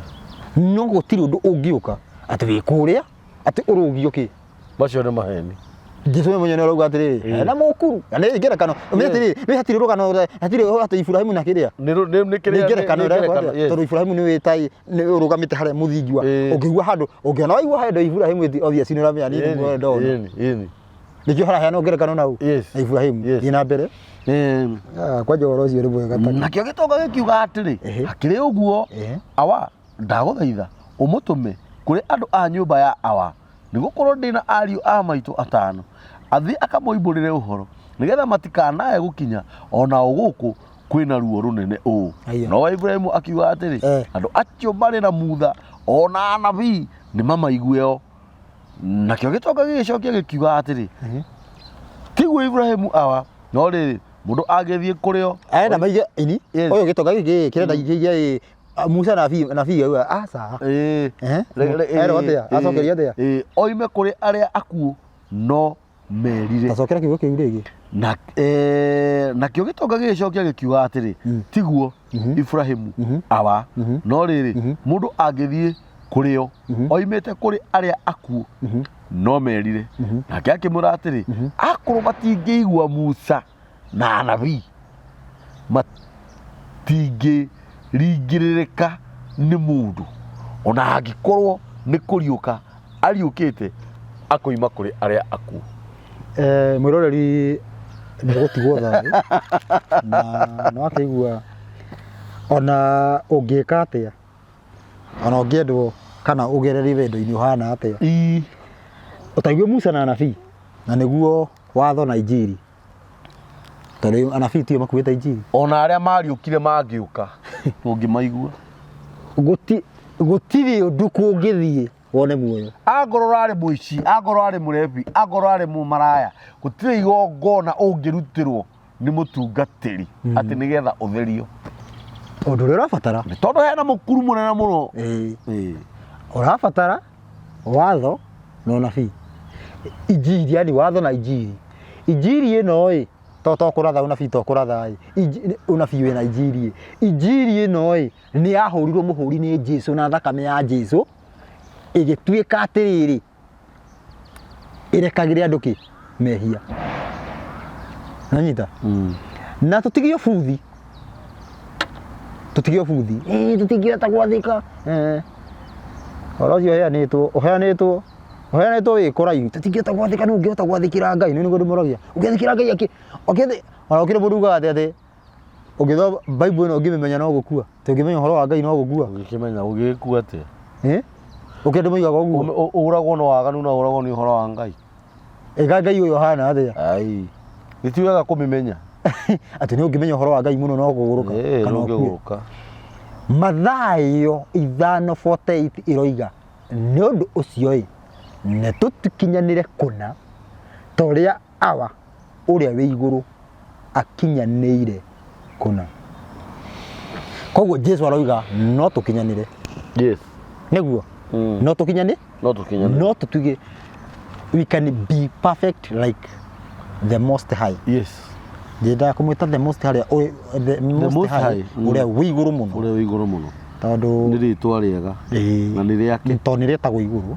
No gũtirĩ ũndũ ũngĩũka atĩ wĩ kũrĩa atĩ ũrũgio kĩ. Macio nĩ maheni. Jesu we mwenyewe arauga atĩrĩrĩ, hena mũkuru na nĩ ngerekano. Ũmenye atĩrĩrĩ, nĩ hatirĩ rũgano, hatirĩ atĩ Iburahĩmu na kĩrĩa. Nĩ nĩ kĩrĩa ngerekano nĩ ĩrĩa ngerekano, ĩkwambia, tondũ Iburahĩmu nĩ wĩtai nĩ ũrũgamĩte harĩa mũthingi wa ũngĩigua handũ ũngĩona waigua handũ Iburahĩmu ĩthi obvious nĩ ũramenya nĩ muoyo ndona. Ĩni, ĩni. Nĩkĩo haraheanwo ngerekano nau na Iburahĩmu. Thiĩ na mbere. Kwanja ũhoro ũcio nĩ mwega ta Nakĩo gĩtonga gĩkiuga atĩrĩ, hakĩrĩ ũguo, awa, ndagũthaitha ũmũtũme kũrĩ andũ a nyũmba ya awa, nĩ gũkorwo ndĩ na ariũ a maitũ atano, athiĩ akamoimbũrĩre ũhoro, nĩgetha matikanae gũkinya o nao gũkũ kwĩna ruo rũnene ũũ. No Iburahĩmu akiuga atĩrĩ, andũ acio marĩ na Mutha o na anabii, nĩ mamaigue o. Nakĩo gĩtonga gĩgĩcokia gĩkiuga atĩrĩ, tiguo Iburahĩmu awa, no rĩrĩ, mũndũ angĩthiĩ kũrĩ o Arenda maige ini ũyũ gĩtonga gĩkĩ kĩrenda kĩige Musa nabii nabii auga aca. Erwo atĩa? Acokerio atĩa? Oime kũrĩ arĩa akuũ no merire. Acokera kiugo kĩu rĩngĩ. Na nakĩo gĩtonga gĩgĩcokia gĩkiuga atĩrĩ, tiguo Iburahĩmu awa, no rĩrĩ, mũndũ angĩthiĩ kũrĩ o oimĩte kũrĩ arĩa akuũ no merire. Nake akĩmwĩra atĩrĩ, akorwo matingĩigua Musa na anabii, matingĩringĩrĩrĩka nĩ mũndũ ona angĩkorwo nĩ kũriũka ariũkĩte akoima kũrĩ arĩa akuũ. Mwĩroreri nĩ gũtigwo thayũ na nĩ wakĩigua ona ũngĩka atĩa, ona ũngĩendwo kana ũgererie wendo-inĩ ũhana atĩa, ũtaigue Musa na anabii na nĩguo watho na injiri. Tondũ anabii tio makuĩte injiri. Ona arĩa mariũkire mangĩũka tũngĩmaigua. Gũtirĩ ũndũ kũngĩthiĩ wone muoyo. Angorwo ũrarĩ mũici, angorwo ũrarĩ mũrebi, angorwo ũrarĩ mũmaraya, gũtirĩ igongona ũngĩrutĩrwo nĩ mũtungatĩri atĩ nĩgetha ũtherio. Ũndũ ũrĩa ũrabatara. Nĩ tondũ hena mũkuru mũnene mũno. Ĩĩ. Ũrabatara watho na ũnabii. Injiri, yani watho na injiri. Injiri ĩno ĩ, to to kũratha ũnabii to kũratha ĩ, ũnabii wĩna injiri ĩ. Injiri ĩno ĩ, nĩ yahũrirwo mũhũri nĩ Jesu na thakame ya Jesu, ĩgĩtuĩka atĩrĩrĩ, ĩrekagĩre andũ kĩ? Mehia. Nanyita? Na tũtige ũbuthi. Tũtige ũbuthi. Ĩĩ tũtingĩhota gwathĩka. Eh. Ũhoro ũcio ũheanĩtwo, ũheanĩtwo, ũheanĩtwo wĩ kũraihu. Tũtingĩhota gwathĩka, nũ ũngĩhota gwathĩkĩra Ngai? Nĩ nĩguo ndĩmũragia. Ũngĩathĩkĩra Ngai akĩ, ũngĩathĩ, ona gũkĩrĩ mũndũ ugaga atĩ atĩ ũngĩthoma Bible ĩno ũngĩmĩmenya no gũkua. Atĩ ũngĩmenya ũhoro wa Ngai no gũkua. Ũngĩkĩmenya ũgĩgĩkua atĩa? Eh? Ũkĩ andũ moigaga ũguo. Ũragwo nĩ waganu na ũragwo nĩ ũhoro wa Ngai. Ĩga Ngai ũyũ ũhana atĩa? Ai. Nĩ ti wega kũmĩmenya. Atĩ nĩ ũngĩmenya ũhoro wa Ngai mũno no kũgũrũka kana ũkue. Ndũngĩgũrũka. Mathayo 5:48 ĩroiga nĩ ũndũ ũcio ĩ nĩ tũtikinyanĩre kũna ta ũrĩa Awa ũrĩa wĩ igũrũ akinyanĩire kũna. Koguo Jesu aroiga no tũkinyanĩre. Yes. Nĩguo? No tũkinyanĩ? No tũkinyanĩre. No tũtuge we can be perfect like the most high. Yes. Nyendaga kũmwĩta the most high, the most most high, high, ũrĩa wĩ igũrũ mũno. Ũrĩa wĩ igũrũ mũno. Tondũ Nĩ rĩtwa rĩega. Ĩĩ. Na nĩ rĩake. Tondũ nĩ rĩtagwo igũrũ.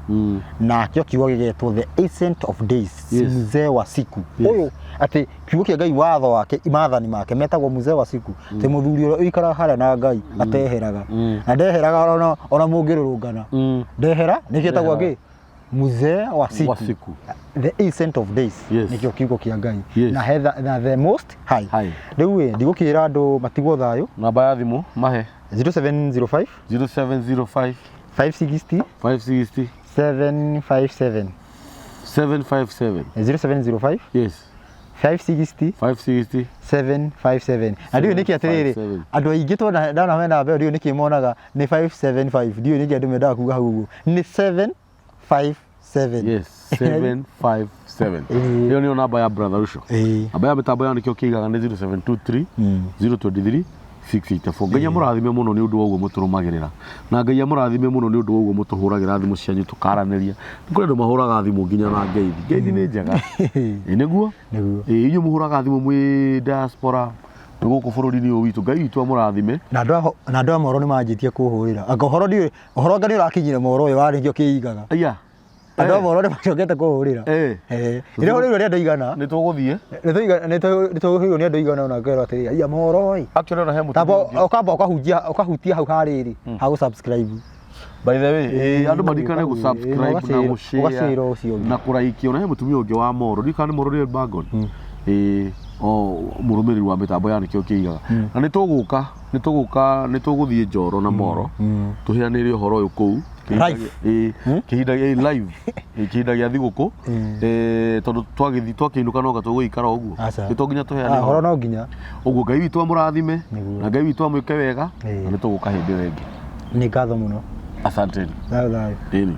Nakĩo kiugo gĩgetwo the ancient of days, Yes. mzee wa siku. Yes. Ũyũ atĩ kiugo kĩa Ngai watho wake maathani make metagwo mzee wa siku. Atĩ mũthuri ũrĩa ũikaraga harĩa na Ngai ateheraga. Na ndeheraga ona mũngĩrũrũngana. Ndehera nĩkĩo etagwo Ndeheraga. kĩ? Mzee wa siku. Wa siku. The ancient of days. Yes. Nĩkĩo kiugo kĩa Ngai. Yes. Na hetha na the most high. High. Rĩu ĩ ndigũkĩra andũ matigwo thayũ. Namba ya thimũ mahe 0705 0705 560 560 757. 757. 0705 Yes. 560 560 757. Na ndiũĩ nĩkĩ atĩrĩrĩ 757. andũ aingĩ tuona ndona mena namba ĩyo ndiũĩ nĩkĩ monaga nĩ 575 ndiũĩ nĩkĩ andũ mendaga kuga hau ũguo nĩ 757. Yes, 757. Ĩĩ. Ĩyo nĩyo namba ya brother Ruco. Ĩĩ. Namba ya mĩtambo yao nĩkĩo kĩigaga nĩ 0723 023 684. Ngai amũrathime mũno nĩ ũndũ wa ũguo mũtũrũmagĩrĩra. Na Ngai amũrathime mũno nĩ ũndũ wa ũguo mũtũhũragĩra thimũ cianyu tũkaranĩria. Nĩ kũrĩ andũ mahũraga thimũ nginya na ngeithi. Ngeithi nĩ njega. Ĩĩ nĩguo? Nĩguo. Ĩĩ inyuĩ mũhũraga thimũ mwĩ diaspora mwĩ gũkũ bũrũri-inĩ ũyũ witũ. Ngai witũ amũrathime. Na andũ a Moro nĩ manjĩtie kũhũrĩra. Anga ũhoro ndiũĩ, ũhoro anga nĩ ũrakinyire Moro ũyũ warĩ nĩkĩo kĩigaga. Aya. Andũ a Moro nĩ macokete kũhũrĩra. Eh. Eh. Nĩ hũrĩirwo nĩ andũ aigana. Nĩ tũgũthiĩ. Nĩ tũhũrĩirwo nĩ andũ aigana ona ngerwo atĩrĩrĩ, aya Moro ĩ. Actually ona he mũtumia Tamba ũngĩ. ũkamba ũkahunjia ũkahutia hau harĩrĩ ha gũ subscribe. By the way, andũ maririkane ĩĩ, gũ subscribe na gũ share ũgacĩra ũcio ũngĩ. na kũraiki. Ona he mũtumia ũngĩ wa Moro, ndiũĩ kana nĩ Moro nĩ Elbagon. Ĩĩ, o mũrũmĩrĩri wa mĩtambo ya nĩkĩo kĩigaga. Na nĩ tũgũka, nĩ tũgũka, nĩ tũgũthiĩ Njoro na Moro. Tũheanĩre ũhoro ũyũ kũu. Live. Ĩĩ, kĩhinda ĩĩ, live. Ĩĩ, kĩhinda gĩa thigũkũ. Tondũ twagĩthiĩ twakĩinũka no tũgũikara ũguo. Aca. Nĩ to nginya tũheane Ah, ũhoro no nginya. Ũguo Ngai witũ amũrathime Nĩguo. na Ngai witũ amwĩke wega Ĩĩ. na nĩ tũgũka hĩndĩ ĩyo ĩngĩ. Nĩ ngatho mũno. Asanteni. Thayũ thayũ. Ĩni.